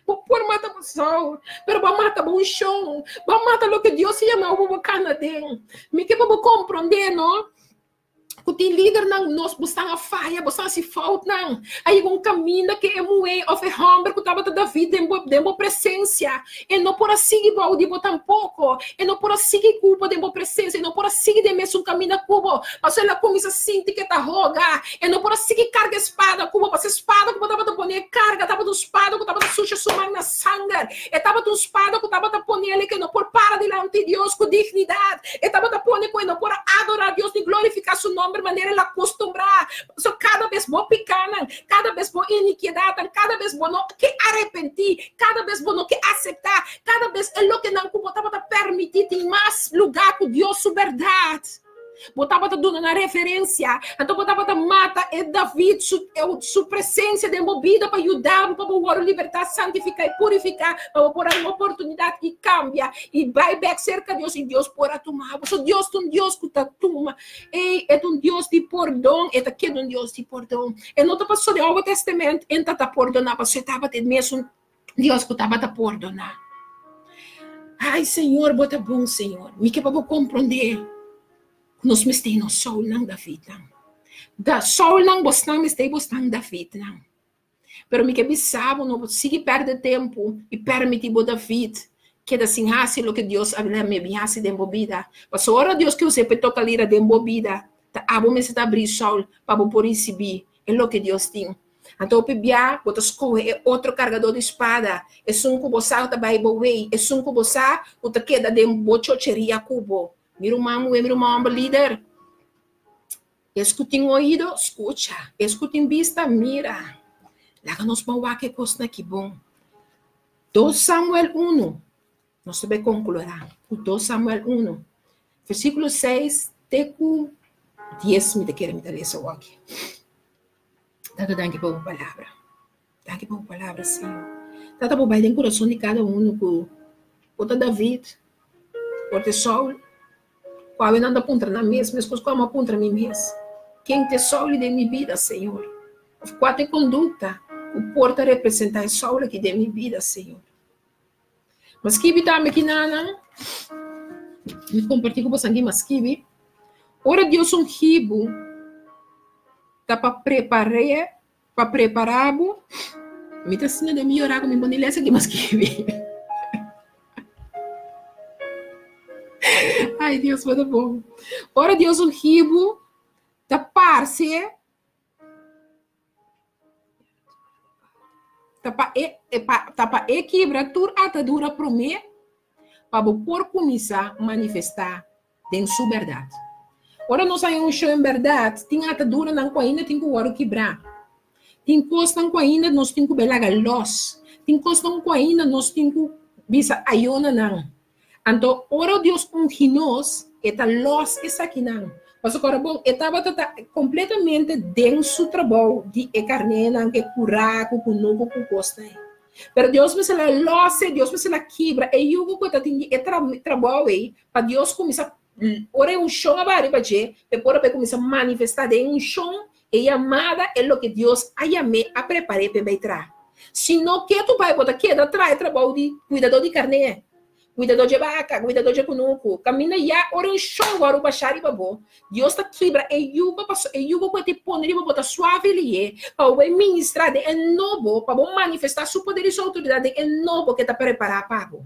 Bo por mata bo sou, pero bo a mata bo unshon, bo a mata loke Dios a yama bo pa bo kana den. Mi ke pa bo komprondé, no? Ku tin lidernan nos bosnan a faya, bosnan a hasi foutnan. A yega un kaminda ku e muhé òf e hòmber ku tabata David den bo den bo presensia, e no por a sigui bou di bo tampoko. E no por a sigui ku bo den bo presensia, e no por a sigui den mesun kaminda ku bo, pasobra el a kuminsá sinti ku e ta hoga. E no por a sigui karga e spada ku bo, pasobra e spada ku bo tabata pone e karga tabata un spada ku tabata susha su man na sanger. E tabata un spada ku tabata pone el ku e no por para dilanti Dios ku dignidat. E tabata pone ku e no por a adorá Dios ni glorifiká su nòmber manera el a kustumbrá. Pasobra kada bes bo pikánan, kada bes bo inikidatnan, kada bes bo no ke arepentí, kada bes bo no ke aseptá, kada bes e lokenan ku bo tabata permití tin mas lugá ku Dios su bèrdat. Bo tabata duna nan referensia, anto bo tabata mata e David su, su presensia den bo bida pa yuda bo pa bo wòrdu libertá, santifiká i purifiká, pa bo por a un oportunidat i kambia i bai bèk serka Dios i Dios por a tuma bo. So Dios ta un Dios ku ta tuma. Ei, e ta un Dios di pordon, e ta keda un Dios di pordon. E no ta pasobra den Oude Testament e ta ta pordoná, pasobra e tabata e mesun Dios ku tabata pordoná. Ai, Señor, bo ta bon, Señor. Mi ke pa bo komprondé ku nos mester nos Saulnan, Davidnan. Da Saulnan bosnan mester bosnan Davidnan. Pero mi ke bisa bo, no sigui pèrdè tempu i permití bo David keda sin hasi loke Dios a bin hasi den bo bida. Pasobra ora Dios ke us'é pa e toka lira den bo bida, ta abo mester ta abrí Saul pa bo por risibí e loke Dios tin. Anto hopi bia bo ta skohe e otro kargadó di spada, esun ku bo sa ku ta bai bo wei, esun ku bo sa ku ta keda den bo chocheria ku bo. Mi ruman muhé, mi ruman hòmber lider, es ku tin oido, skucha, es ku tin bista, mira. Laga nos ban wak e kosnan aki bon. Dos Samuel unu, nos ta bai konklurá ku dos Samuel unu, versíkulo seis te ku dies mi ta kere mi ta lesa awor aki. Tata, danki pa bo palabra. Danki pa bo palabra, Señor. Tata, bo bai den kurason di kada uno ku por ta David, por ta Saul. Ku awe nan ta puntra nan mes, meskos ku amo a puntra mi mes, Ken ta e Saul den mi bida, Señor? Òf kua ta e kondukta ku por ta representá e Saul aki den mi bida, Señor? Ma skibi tambe kinanan, mi kompartí ku boso aki, ma skibi, ora Dios ungi bo, ta pa prepar'é, pa prepará bo, mi ta siña den mi yorá ku mi pone lesa ki mi a skibi. Ai Dios bo ta bon. Ora Dios ungi bo, ta parse Ta pa e, e pa, ta pa e kibra tur atadura promé pa bo por kuminsá manifestá den su bèrdat. Ora nos haña un shon bèrdat, tin ataduranan ku ainda tin ku wòrdu kibrá. Tin kosnan ku ainda nos tin ku bai laga lòs. Tin kosnan ku ainda nos tin ku bisa ayó na nan. Anto ora Dios ungi nos, e ta lòs esakinan. Pasobra ora bon, e tabata ta kompletamente den su trabou di e karnénan, ku e kurá, ku kunuku, ku kosnan ei. Pero Dios mester a lòs e, Dios mester a kibra e yugo ku e ta tin di e trabou ei, pa Dios kuminsá, ora e unshon a baha riba dje, pa e por a bai kuminsá manifestá den e unshon, e yamada, e loke Dios a yam'é, a prepar'é pa e bai traha. Si no ke tu bai, bo ta keda traha e trabou di kuidadó di karné. Kuidadó dje baka, kuidadó dje kunuku. Kaminda ya ora un shon wòrdu bashá riba bo, Dios ta kibra e yugo, pasobra e yugo ku e ta pone riba bo ta suave lié, pa bo bai ministrá den e nobo, pa bo manifestá su poder i su outoridat den e nobo ku e ta prepará pa bo.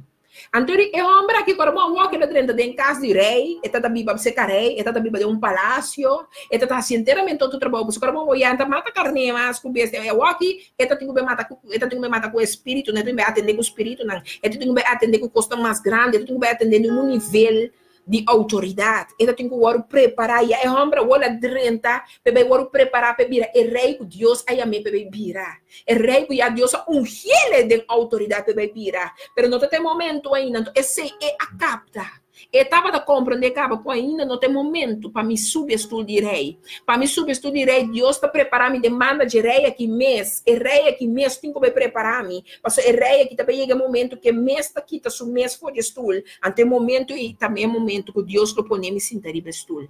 Anto di e hòmber aki ku ora bo a wòk el a drenta den kas di rei, e ta ta biba serka rei, e ta ta biba den un palasio, e ta ta hasi enteramente otro trabou, pasobra ora bo a wòk ya ta mata karné mas ku bestia, e awor aki E ta tin ku bai mata ku, e ta tin ku bai mata ku e spiritunan, e ta tin ku bai atendé ku spiritunan, e ta tin ku bai atendé ku kosnan mas grandi, e ta tin ku bai atendé den un nivel di outoridat. E ta tin ku wòrdu prepará. Ya e hòmber awor a drenta pa e bai wòrdu prepará pa e bira e rei ku Dios a yam'é pa e bai bira. E rei ku ya Dios a ungié den outoridat pa e bai bira. Pero no ta ta e momentu ainda. Anto esei e a kapta. E tabata komprendé kaba ku ainda no ta e momentu pa mi subi e stul di rei. Pa mi subi e stul di rei, Dios ta prepará mi den banda dje rei aki mes. E rei aki mes tin ku bai prepará mi, pasobra e rei aki ta bai yega e momentu ku e mes ta kita su mes for di e stul. Anto e momentu ei ta e momentu ku Dios lo pone mi sinta riba e stul.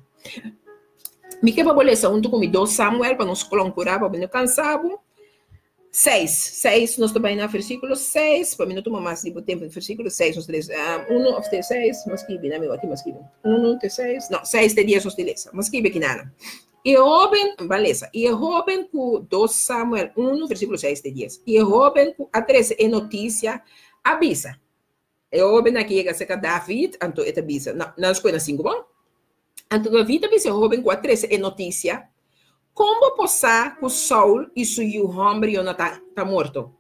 Mi ke pa bo lesa huntu ku mi dos Samuel pa nos klonkurá pa bo no kansa bo. Seis, seis, nos ta bai na versíkulo seis, pa mi no tuma mas di bo tempu, versíkulo seis nos ta lesa, uno òf te seis, mas skibi, na mi wak mas skibi, uno te seis, no, seis te dies nos ta lesa, mas skibi aki nana. E hóben, ban lesa, i e hóben ku, 2 Samuel 1, versíkulo 6 te 10, i e hóben ku a trese e notisia a bisa. E hóben aki yega serka David, anto e ta bisa, na, nan skohe na sinku bon. Anto David a bisa e hóben ku a trese e notisia, Kon bo por sa ku Saul i su yu hòmber Jonatan ta morto?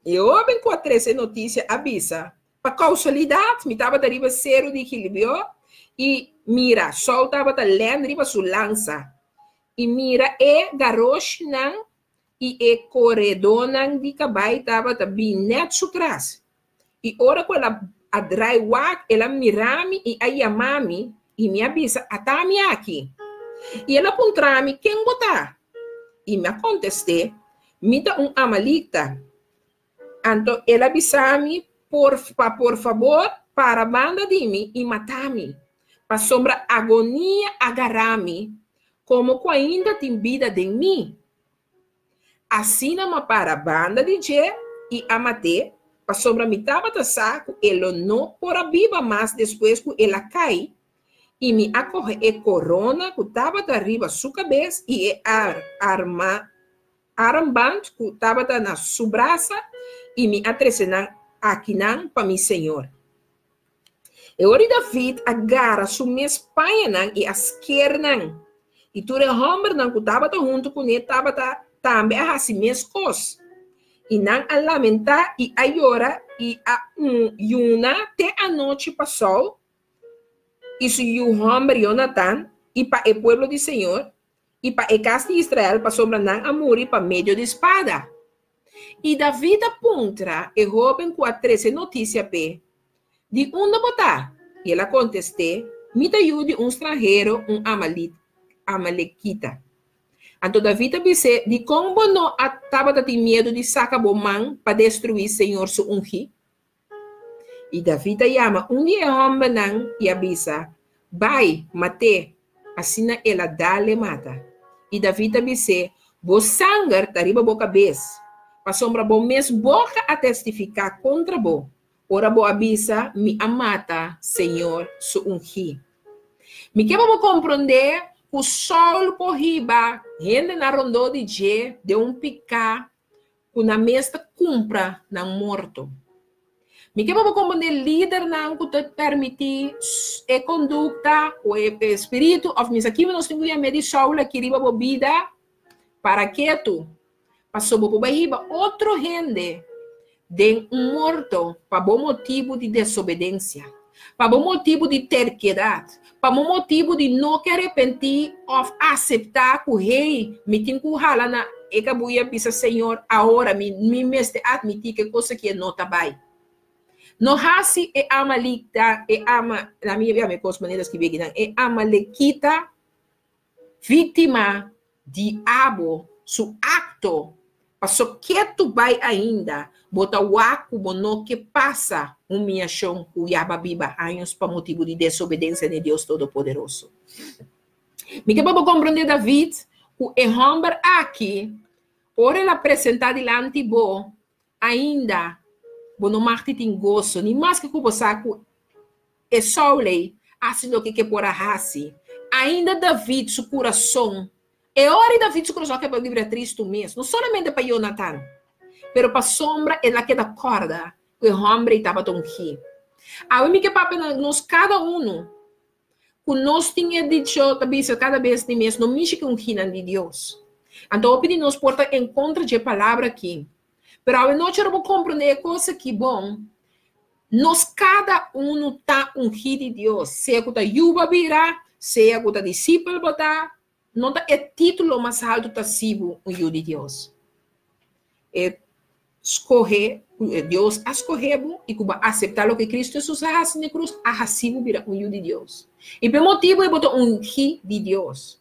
E hóben ku a trese e notisia a bisa, Pa kausalidat mi tabata riba e seru di Gilbeó, i mira, Saul tabata lèn riba su lansa, i mira e garoshinan i e koredónan di kabai tabata bin nèt su tras. I ora ku el a drai wak, el a mira mi i a yama mi, i mi a bisa, Ata mi aki. I el a puntra mi, Ken bo ta? I mi a kontest'é, Mi ta un amalikta. Anto el a bisa mi, Por pa por fabor, para banda di mi i mata mi, pasobra agonia a gara mi, komo ku ainda tin bida den mi. Asina m'a para banda di dje i a mat'é, pasobra mi tabata sa ku e lo no por a biba mas despues ku el a kai, i mi a kohe e korona ku tabata riba su kabes i e arma armband ku tabata na su brasa, i mi a trese nan akinan pa mi señor. E ora di David a gara su mes pañanan i a sker nan, i tur e hòmbernan ku tabata huntu kuné tabata tambe a hasi meskos. I nan a lamentá i a yora i a yuna te anochi pa Saul i su yu hòmber Jonatan i pa e pueblo di señor i pa e kas di Israel, pasobra nan a muri pa medio di spada. I David a puntra e hóben ku a trese notisia p'e, Di unda bo ta? I el a kontest'é, Mi ta yu di un stranhero, un amalekita. Anto David a bis'é, Dikon bo no a tabata tin miedu di saka bo man pa destruí señor su ungí? I David a yama un di e hòmbernan i a bisa, Bai, mat'é! Asina el a dal e mata. I David a bis'é, Bo sanger ta riba bo kabes, pasobra bo mes boka a testifiká kontra bo, ora bo a bisa, Mi a mata señor su ungí. Mi ke pa bo komprondé ku Saul por hiba hendenan rondó di dje den un piká ku nan mes ta kumpra nan morto. Mi ke pa bo komprondé lidernan ku ta permití e kondukta ku e spiritu òf misa kiba nos tin ku yam'é di Saul aki riba bo bida para ketu pasobra bo por bai hiba otro hende den un morto pa bo motibu di desobedensia, pa bo motibu di terkedat, pa bo motibu di no ke arepentí òf aseptá ku hey, mi tin ku hala na e kabuya bisa Señor ahora mi mi mester atmití ku e kos aki e no ta bai. No hasi e amalita, e ama, na mi yama e kos manera skibí akinan, e amalekita Víktima di abo su akto paso ketu bai ainda bo ta wak ku bo no ke pasa humiashon ku ya ba biba años pa motibu di desobedensia n'e Dios Todopoderoso. Mi ke pa bo komprondé David ku e hòmber aki ora el a presentá dilanti bo ainda bo no mag di tin goso ni maske ku bo sa ku E Saul ei hasi loke ke por a hasi. Ainda David su kurason, e ora ei David su kurason a keda bira tristu mes, no solamente pa Jonatan, pero pasobra el a keda kòrda ku e hòmber ei tabata ungí. Awe mi ke papia na nos kada unu ku nos tin e dicho ta bisa kada bes di mes, no mishi ku ungínan di Dios. Anto hopi di nos por ta en kontra dje palabra aki. Pero awe nochi ora bo komprondé e kos aki bon, Nos kada unu ta ungí di Dios, sea ku ta yu bo a bira, sea ku ta disipel bo ta, no ta e título mas haltu ta si bo un yu di Dios. E skohe ku Dios a skohe bo i ku bo a aseptá loke Kristu Hesus a hasi na e krus, a hasi bo bira un yu di Dios. I pa e motibu ei bo ta ungí di Dios.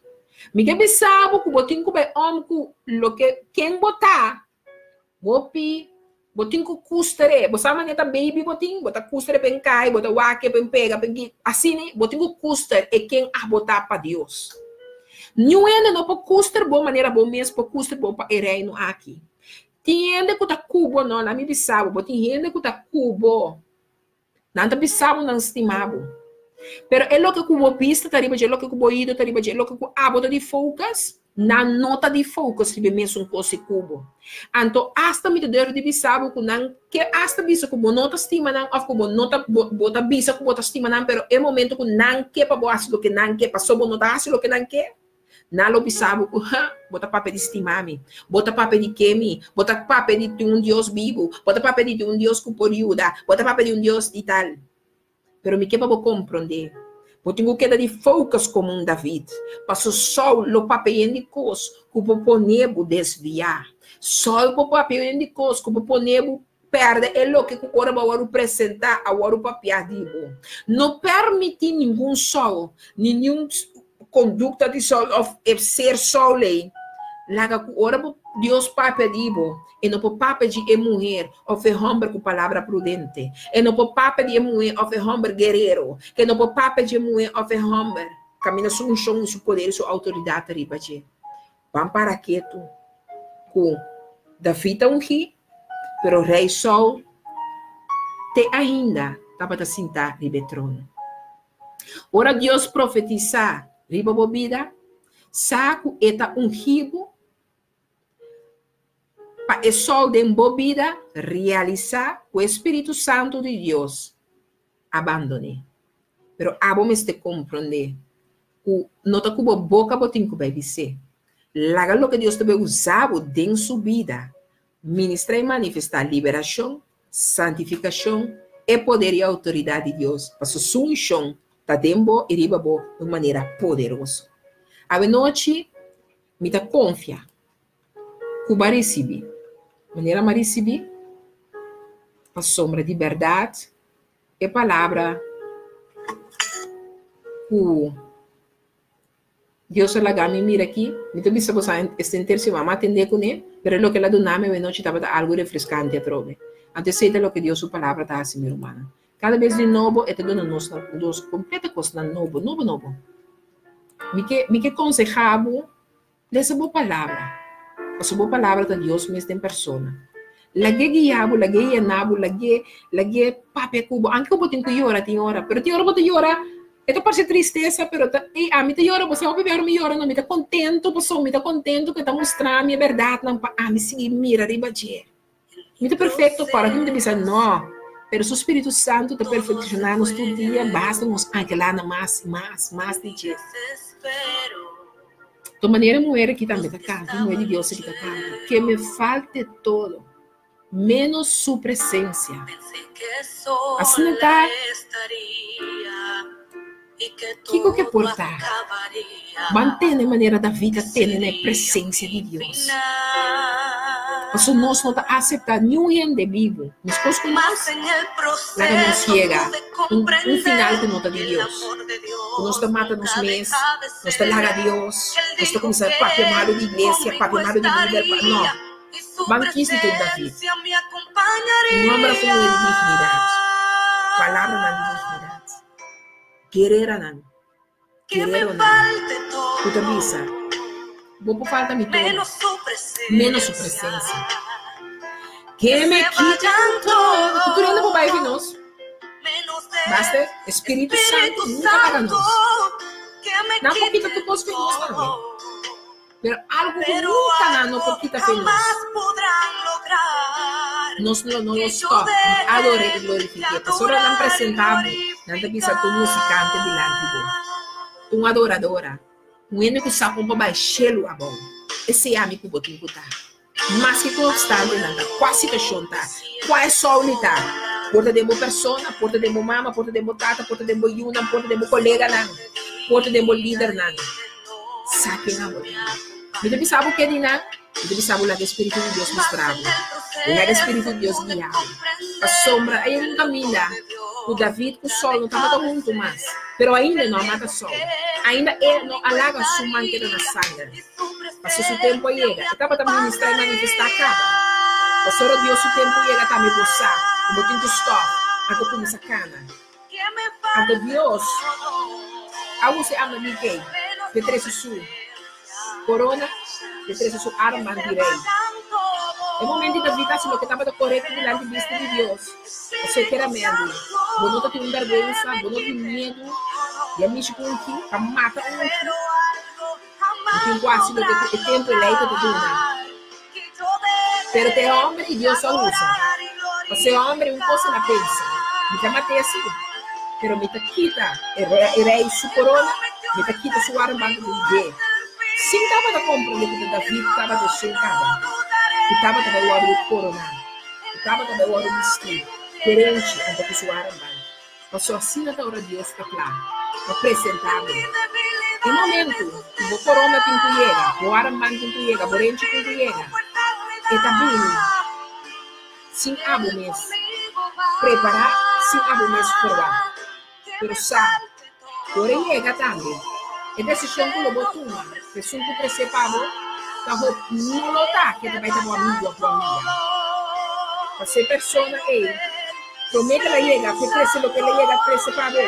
Mi ke bisa bo ku bo tin ku bai om ku loke ken bo ta. Hopi, bo tin ku kustere. Bo sa manera ta baby bo tin, bo ta kustere pen kai, bo ta wak pen pega, pen ki. Asina bo tin ku kuster e ken abo ta pa Dios. Niun hende no por kuster bo manera bo mes por kuster bo pa e reino aki. Tin hende ku ta ku bo no, laat mi bisa bo, bo tin hende ku ta ku bo. Nan ta bisa bo nan stima bo. Pero e loke ku bo bista ta riba dje, loke ku bo oido ta riba dje, loke ku abo ta di focus, nan no ta di focus riba e mesun kos i ku bo. Anto asta mi ta durf di bisa bo ku nan ke asta bisa ku bo no ta stima nan òf ku bo no ta bo bo ta bisa ku bo ta stima nan pero e momento ku nan ke pa bo hasi loke nan ke paso bo no ta hasi loke nan ke, nan lo bisa bo ku ha bo ta papia di stima mi, bo ta papia di ke mi, bo ta papia di tin un Dios bibu, bo ta papia di tin un Dios ku por yuda, bo ta papia di un Dios di tal. Pero mi ke pa bo komprondé, bo tin ku keda di focus komo un David, paso Saul lo papia yen di kos ku por pone bo desviá. Saul por papia yen di kos ku por pone bo pèrdè e loke ku ora bo a wòrdu presentá a wòrdu papiá di bo. No permití ningun Saul, ni niun kondukta di Saul òf e ser Saul ei laga ku ora bo Dios papia di bo, e no por papia di e muher òf e hòmber ku palabra prudente. E no por papia di e muhé òf e hòmber guerero. E no por papia di e muhé òf e hòmber kaminda su unshon i su poder i su outoridat ta riba dje. Ban para ketu ku David ta ungí, pero rei Saul te ainda tabata sintá riba e trono. Ora Dios profetisá riba bo bida, sa ku e ta ungí bo Pa e sol den bo bida realisá ku e Spiritu Santu di Dios a bandon'é. Pero abo mester komprondé ku no ta ku bo boka bo tin ku bai bis'é. Laga loke Dios ta bai usa bo den su bida ministrá i manifestá liberashon, santifikashon, e poder i outoridat di Dios pasobra su unshon ta den bo i riba bo di un manera poderoso. Awenochi Mi ta konfia ku bo a risibí manera mi a risibí, pasobra di bèrdat e palabra ku Dios a laga mi mira aki, mi ta bisa boso esta henter siman mi a atendé kuné, pero e loke el a duna mi awenochi tabata algu refreskante atrobe. Anto esei ta loke Dios su palabra ta hasi, mi rumannan. Kada bes di nobo e ta duna nos nos kompleto kosnan nobo, nobo nobo. Mi ke mi ke konsehá bo, lesa bo palabra, pasobra bo palabra ta Dios mes den persona. Lag'é guia bo, lag'é yena bo, lag'é lag'é papia ku bo, anke ku bo tin ku yora tin ora, pero tin ora bo ta yora, e ta parse tristesa, pero ta ey ami ta yora, bo sa hopi bes ora mi yora no, mi ta kontento pasobra mi ta kontento ku e ta mustra mi e bèrdatnan pa ami sigui mira riba dje. Mi ta perfecto para cu mi ta bisa no, pero su Spiritu Santo ta perfecciona nos tur dia, basta nos anhela na mas y mas, mas di dje. To manera muher aki tambe ta canta, muher di Dios aki ta canta, que me falte todo, menos su presencia. Asina ta, Kiko ke por ta? Ban tene manera David a tene na e presensia di Dios. Pasobra nos no ta aseptá niun hende bibu meskos ku nos, laga nos yega un un final ku no ta di Dios. Ku nos ta mata nos mes, nos ta laga Dios, nos ta kuminsá papia malu di iglesia, papia malu di lider, no. Ban kis di tur David. Un hòmber ku muhé di dignidat, palabranan di dignidat. Guereranan, guereronan, ku ta bisa, Bo por falta mi todo, menos su presensia. Ke me kitan todo. Ku tur hende por bai fi nos. Basta e Spiritu Santu nunka laga nos. Nan por kita tur kos fi nos tambe. Pero algu ku nunka nan no por kita fe nos. Nos lo no lo stòp di ador'é i glorifik'é. Pasobra nan presentá bo, nan ta bisa tur musikante dilanti bo, tur un adoradora, un hende ku sa kon pa bai shelu abou. Esei ami ku bo tin ku ta. Maske ku opstantenan ta, kua situashon ta, kua e souli ta, por ta den bo persona, por ta den bo mama, por ta den bo tata, por ta den bo yunan, por ta den bo koleganan, por ta den bo lidernan. Sa ken abo ta. Mi ta bisa bo ke di nan, mi ta bisa bo laga e Spiritu di Dios mustra bo, laga e Spiritu di Dios guia bo. Pasobra a yega un kaminda ku David ku Saul no tabata huntu mas, pero ainda e no a mata Saul, ainda e no a laga su man keda na sanger. Pasobra su tempu a yega, e tabata ministra i manifestá kaba. Pasobra Dios su tempu yega tambe bo sa ku bo tin ku stòp anto kuminsá kana. Anto Dios a usa e Amalekei p'e trese su korona, p'e trese su arman di rei. E momento di David hasi loke tabata korekto dilanti bista di Dios, pasobra e keda mèrd'e. Bo no ta tin un bèrgwensa, bo no tin miedu. Di a mishi ku un ki, pa mata un ki. No tin ku hasi loke ku e tempu e lei ta ta duna. Pero ta e hòmber i Dios a usa. Pasobra e hòmber un kos el a pensa, Mi ta mat'é sí, pero mi ta kita e rei su korona, mi ta kita su armband di dje. Sin tabata komprondé ku ta David tabata esun kaba ku tabata bai wòrdu koroná, ku tabata bai wòrdu bistí ku e renchi anto ku su armband. Pasobra asina ta ora Dios ta kla pa presentá bo. E momentu ku bo korona tin ku yega, bo armband tin ku yega, bo renchi tin ku yega, e ta bini sin abo mes prepará, sin abo mes probá. Pero sa ku ora e yega tambe, e desishon ku lo bo tuma pa esun ku tresé pa bo ta hopi no lo ta ke ta bai ta bo amigu òf bo amiga. Pasobra e persona ei Promé ku el a yega p'e trese loke el a yega trese pa bo,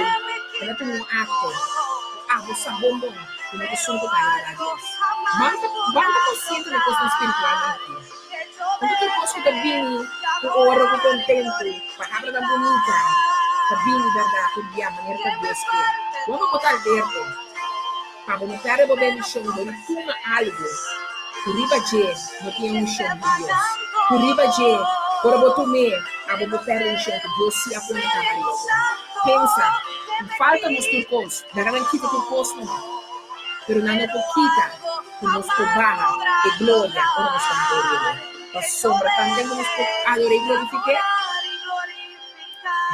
el a tuma un akto ku abo sa bon bon ku no ta esun ku ta agradá Dios. Ban ta ban ta konsiente di kosnan spiritualnan aki. No ta tur kos ku ta bini ku oro, ku kontentu, palabranan bunita ta bini bèrdat tur bia manera ta Dios ke. Bo pa bo ta alberto pa bo no pèrdè bo bendishon bo no tuma algu ku riba dje no tin e unshon di Dios, ku riba dje ora bo tum'é abo bo pèrdè unshon ku Dios si a pone kaba riba bo. Pensa, ku falta nos tur kos, laga nan kita tur kos numa, pero nan no por kita ku nos por baha e gloria ora nos ta ador'é. Pasobra tanten ku nos por ador'é i glorifik'é,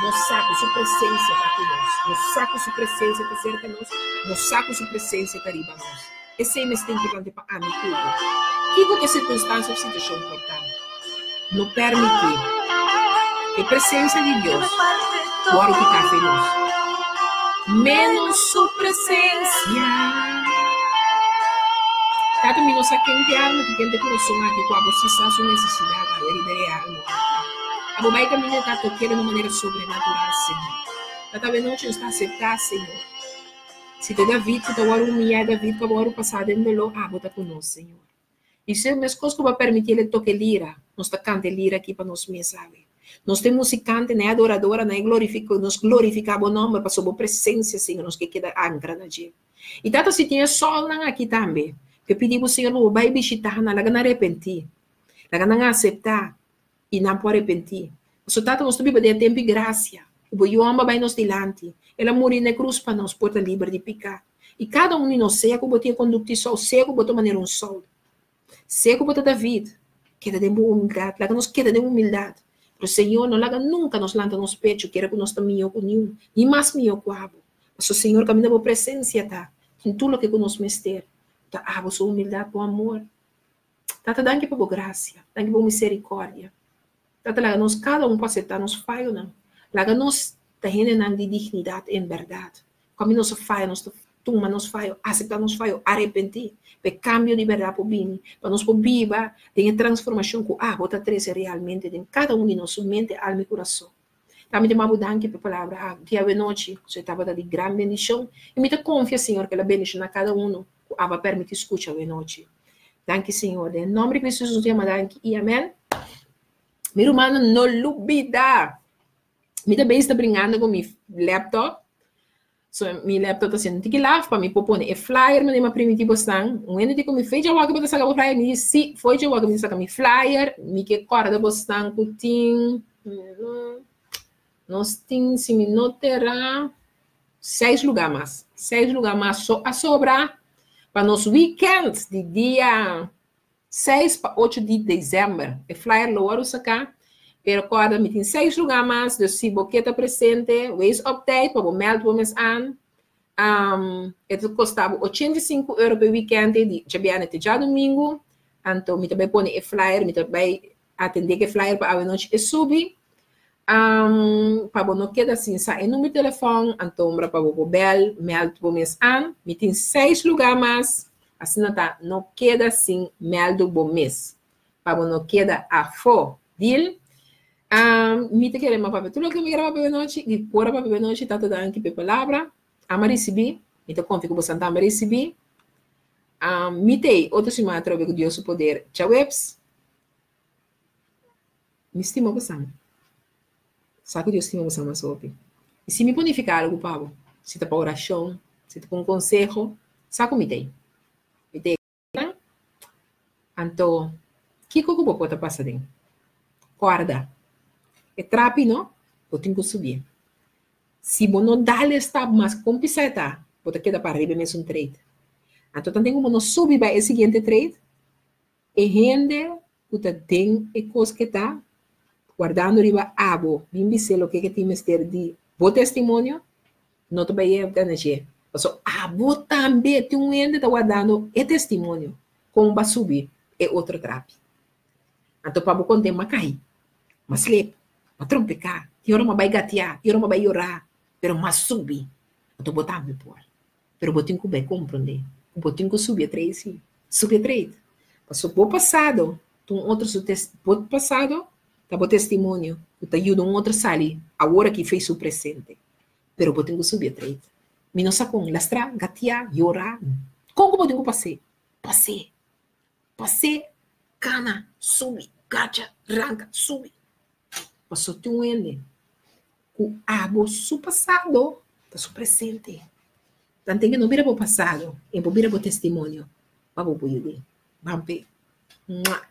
Nos sa ku su presensia ta ku nos. Nos sa ku su presensia ta serka nos. Nos sa ku su presensia ta riba nos. Esei mester importante pa ami ku bo. Kiko ku e sirkunstansia òf situashon por ta, no pèrmití e presensia di Dios wòrdu kitá for di nos. Ménos su presensia. Tata, mi no sa ken te alma aki, ken te kurason aki ku abo si sa su nesesidat awe riba e alma aki. Abo bai kaminda ta toke den un manera sobrenatural, Señor. Tata, awe nochi nos ta aseptá, Señor. Si ta David ku ta wòrdu humiyá, David ku a wòrdu pasá den doló, abo ta ku nos, Señor. I si meskos ku bo a permití el e toka e lira, nos ta kanta e lira akí pa nos mes awe. Nos ta e musikante, na e adoradora, na e glorifiká, nos glorifiká bo nòmber pasobra bo presensia, Señor, nos ke keda ankra na dje. I Tata, si tin e sòlnan akí tambe, ke pidi bo, Señor, pa bo bai bishitá nan, laga nan arepentí, laga nan aseptá i nan por arepentí. Pasobra, Tata, nos ta biba den e tempu di grasia, ku bo Yu hòmber bai nos dilanti. El a muri na e krus pa nos por ta liber di piká. I kada un di nos, sea ku bo tin e kondukta di Saul, sea ku bo ta manera un Saul, sea ku bo ta David, keda den bo humildat. Laga nos keda den humildat. Pero, Señor, no laga nunka nos lanta nos pechu kere ku nos ta mihó ku niun, ni mas mihó ku abo. Pasobra, Señor, kaminda bo presensia ta, tin tur loke ku nos mester. Ta abo su humildat, bo amor. Tata, danki pa bo grasia. Danki pa bo miserikòrdia. Tata, laga nos kada un por aseptá nos fayonan. Laga nos ta hendenan di dignidat en bèrdat. Kòmi nos a faya, nos ta tuma nos fayo, aseptá nos fayo, arepentí, pa e kambio di bèrdat por bini, pa nos por biba den e transformashon ku abo ta trese realmente den kada un di nos, su mente, alma i kurason. Tambe ta manda bo danki pa e palabra aki di awenochi, pasobra e tabata di gran bendishon, i mi ta konfia, Señor, ku el a bendishoná kada unu ku abo a permití skucha awenochi. Danki, Señor. Den nomber di Cristo Jesus nos yama danki i amen. Mi rumannan, no lubida. Mi ta bezig ta bringando ku mi laptop. So mi laptop ta haciendo tiki laf pa mi por pone e flyer manera mi a primiti bosnan. Un hende di ku mi fecha awor bo ta saka bo flyer? Mi di si, fo'i dje awor mi ta saka mi flyer. Mi ke kòrda bosnan ku tin nos tin si mi no tera seis lugá mas. Seis lugá mas so a sobra pa nos weekend di dia 6 pa 8 di december. E flyer lo wòrdu saká, pero kòrda mi tin 6 lugá mas, dus si bo ke ta presente, wees op tijd pa bo mèld bo mes aan. Um, e ta kosta bo 85 euro pa e weekend ei, di djabièrnè te djadumingu. Anto mi ta bai pone e flyer, mi ta bai atendé ku e flyer pa awenochi e subi. Um, pa bo no keda sin sa e number di telefòn, antombra pa bo por bèl, mèld bo mes aan. Mi tin 6 lugá mas. Asina ta, no keda sin mèldu bo mes, pa bo no keda afó. Deal? Mi ta kere ma papia tur loke mi kere papia benochi, di por a papia benochi, Tata danki pa e palabra. Ama risibí, mi ta konfia ku bo santa ama risibí. Mi t'ei otro siman atrobe ku Dios su poder. Djaweps. Mi stima bo san. Sa ku Dios stima bo san mas hopi. I si mi por nifiká algu pa bo. Si ta pa orashon, si ta pa un konseho, sa ku mi ta ei. Mi ta ei. Anto, kiko ku bo por ta pasa den? Kòrda, e trapi no, bo tin ku subié. Si bo no dal e stap mas kon pisá e ta, bo ta keda para riba e mesun trade. Anto tanten ku bo no subi bai e siguiente trade, e hende ku ta den e kos ke ta wardando riba abo bin bis'é loke ke tin mester di bo testimonio, no ta bai e gana dje. Pasobra abo tambe tin un hende ta wardando e testimonio kon bo a subi e otro trapi. Anto pa bo konten m'a kai, m'a slep, m'a trompeká, tin ora m'a bai gatiá, tin ora m'a bai yorá, pero m'a subi. Anto bo tambe por. Pero bo tin ku bai komprondé ku bo tin ku subi e trei sí. Subi e trei. Pasobra bo pasado ta un otro su tes bo pasado ta bo testimonio ku ta yuda un otro sali awor aki fei su presente. Pero bo tin ku subi e trei. Mi no sa kon lastrá, gatiá, yorá, kon ku bo tin ku pas'é, pas'é. Pas'é, kana, subi, gacha, ranka, subi. Pasobra tin un hende ku abo su pasado ta su presente. Tanten ke no bira bo pasado, e bo bira bo testimonio pa bo por yud'é. Ban p'e. Mua!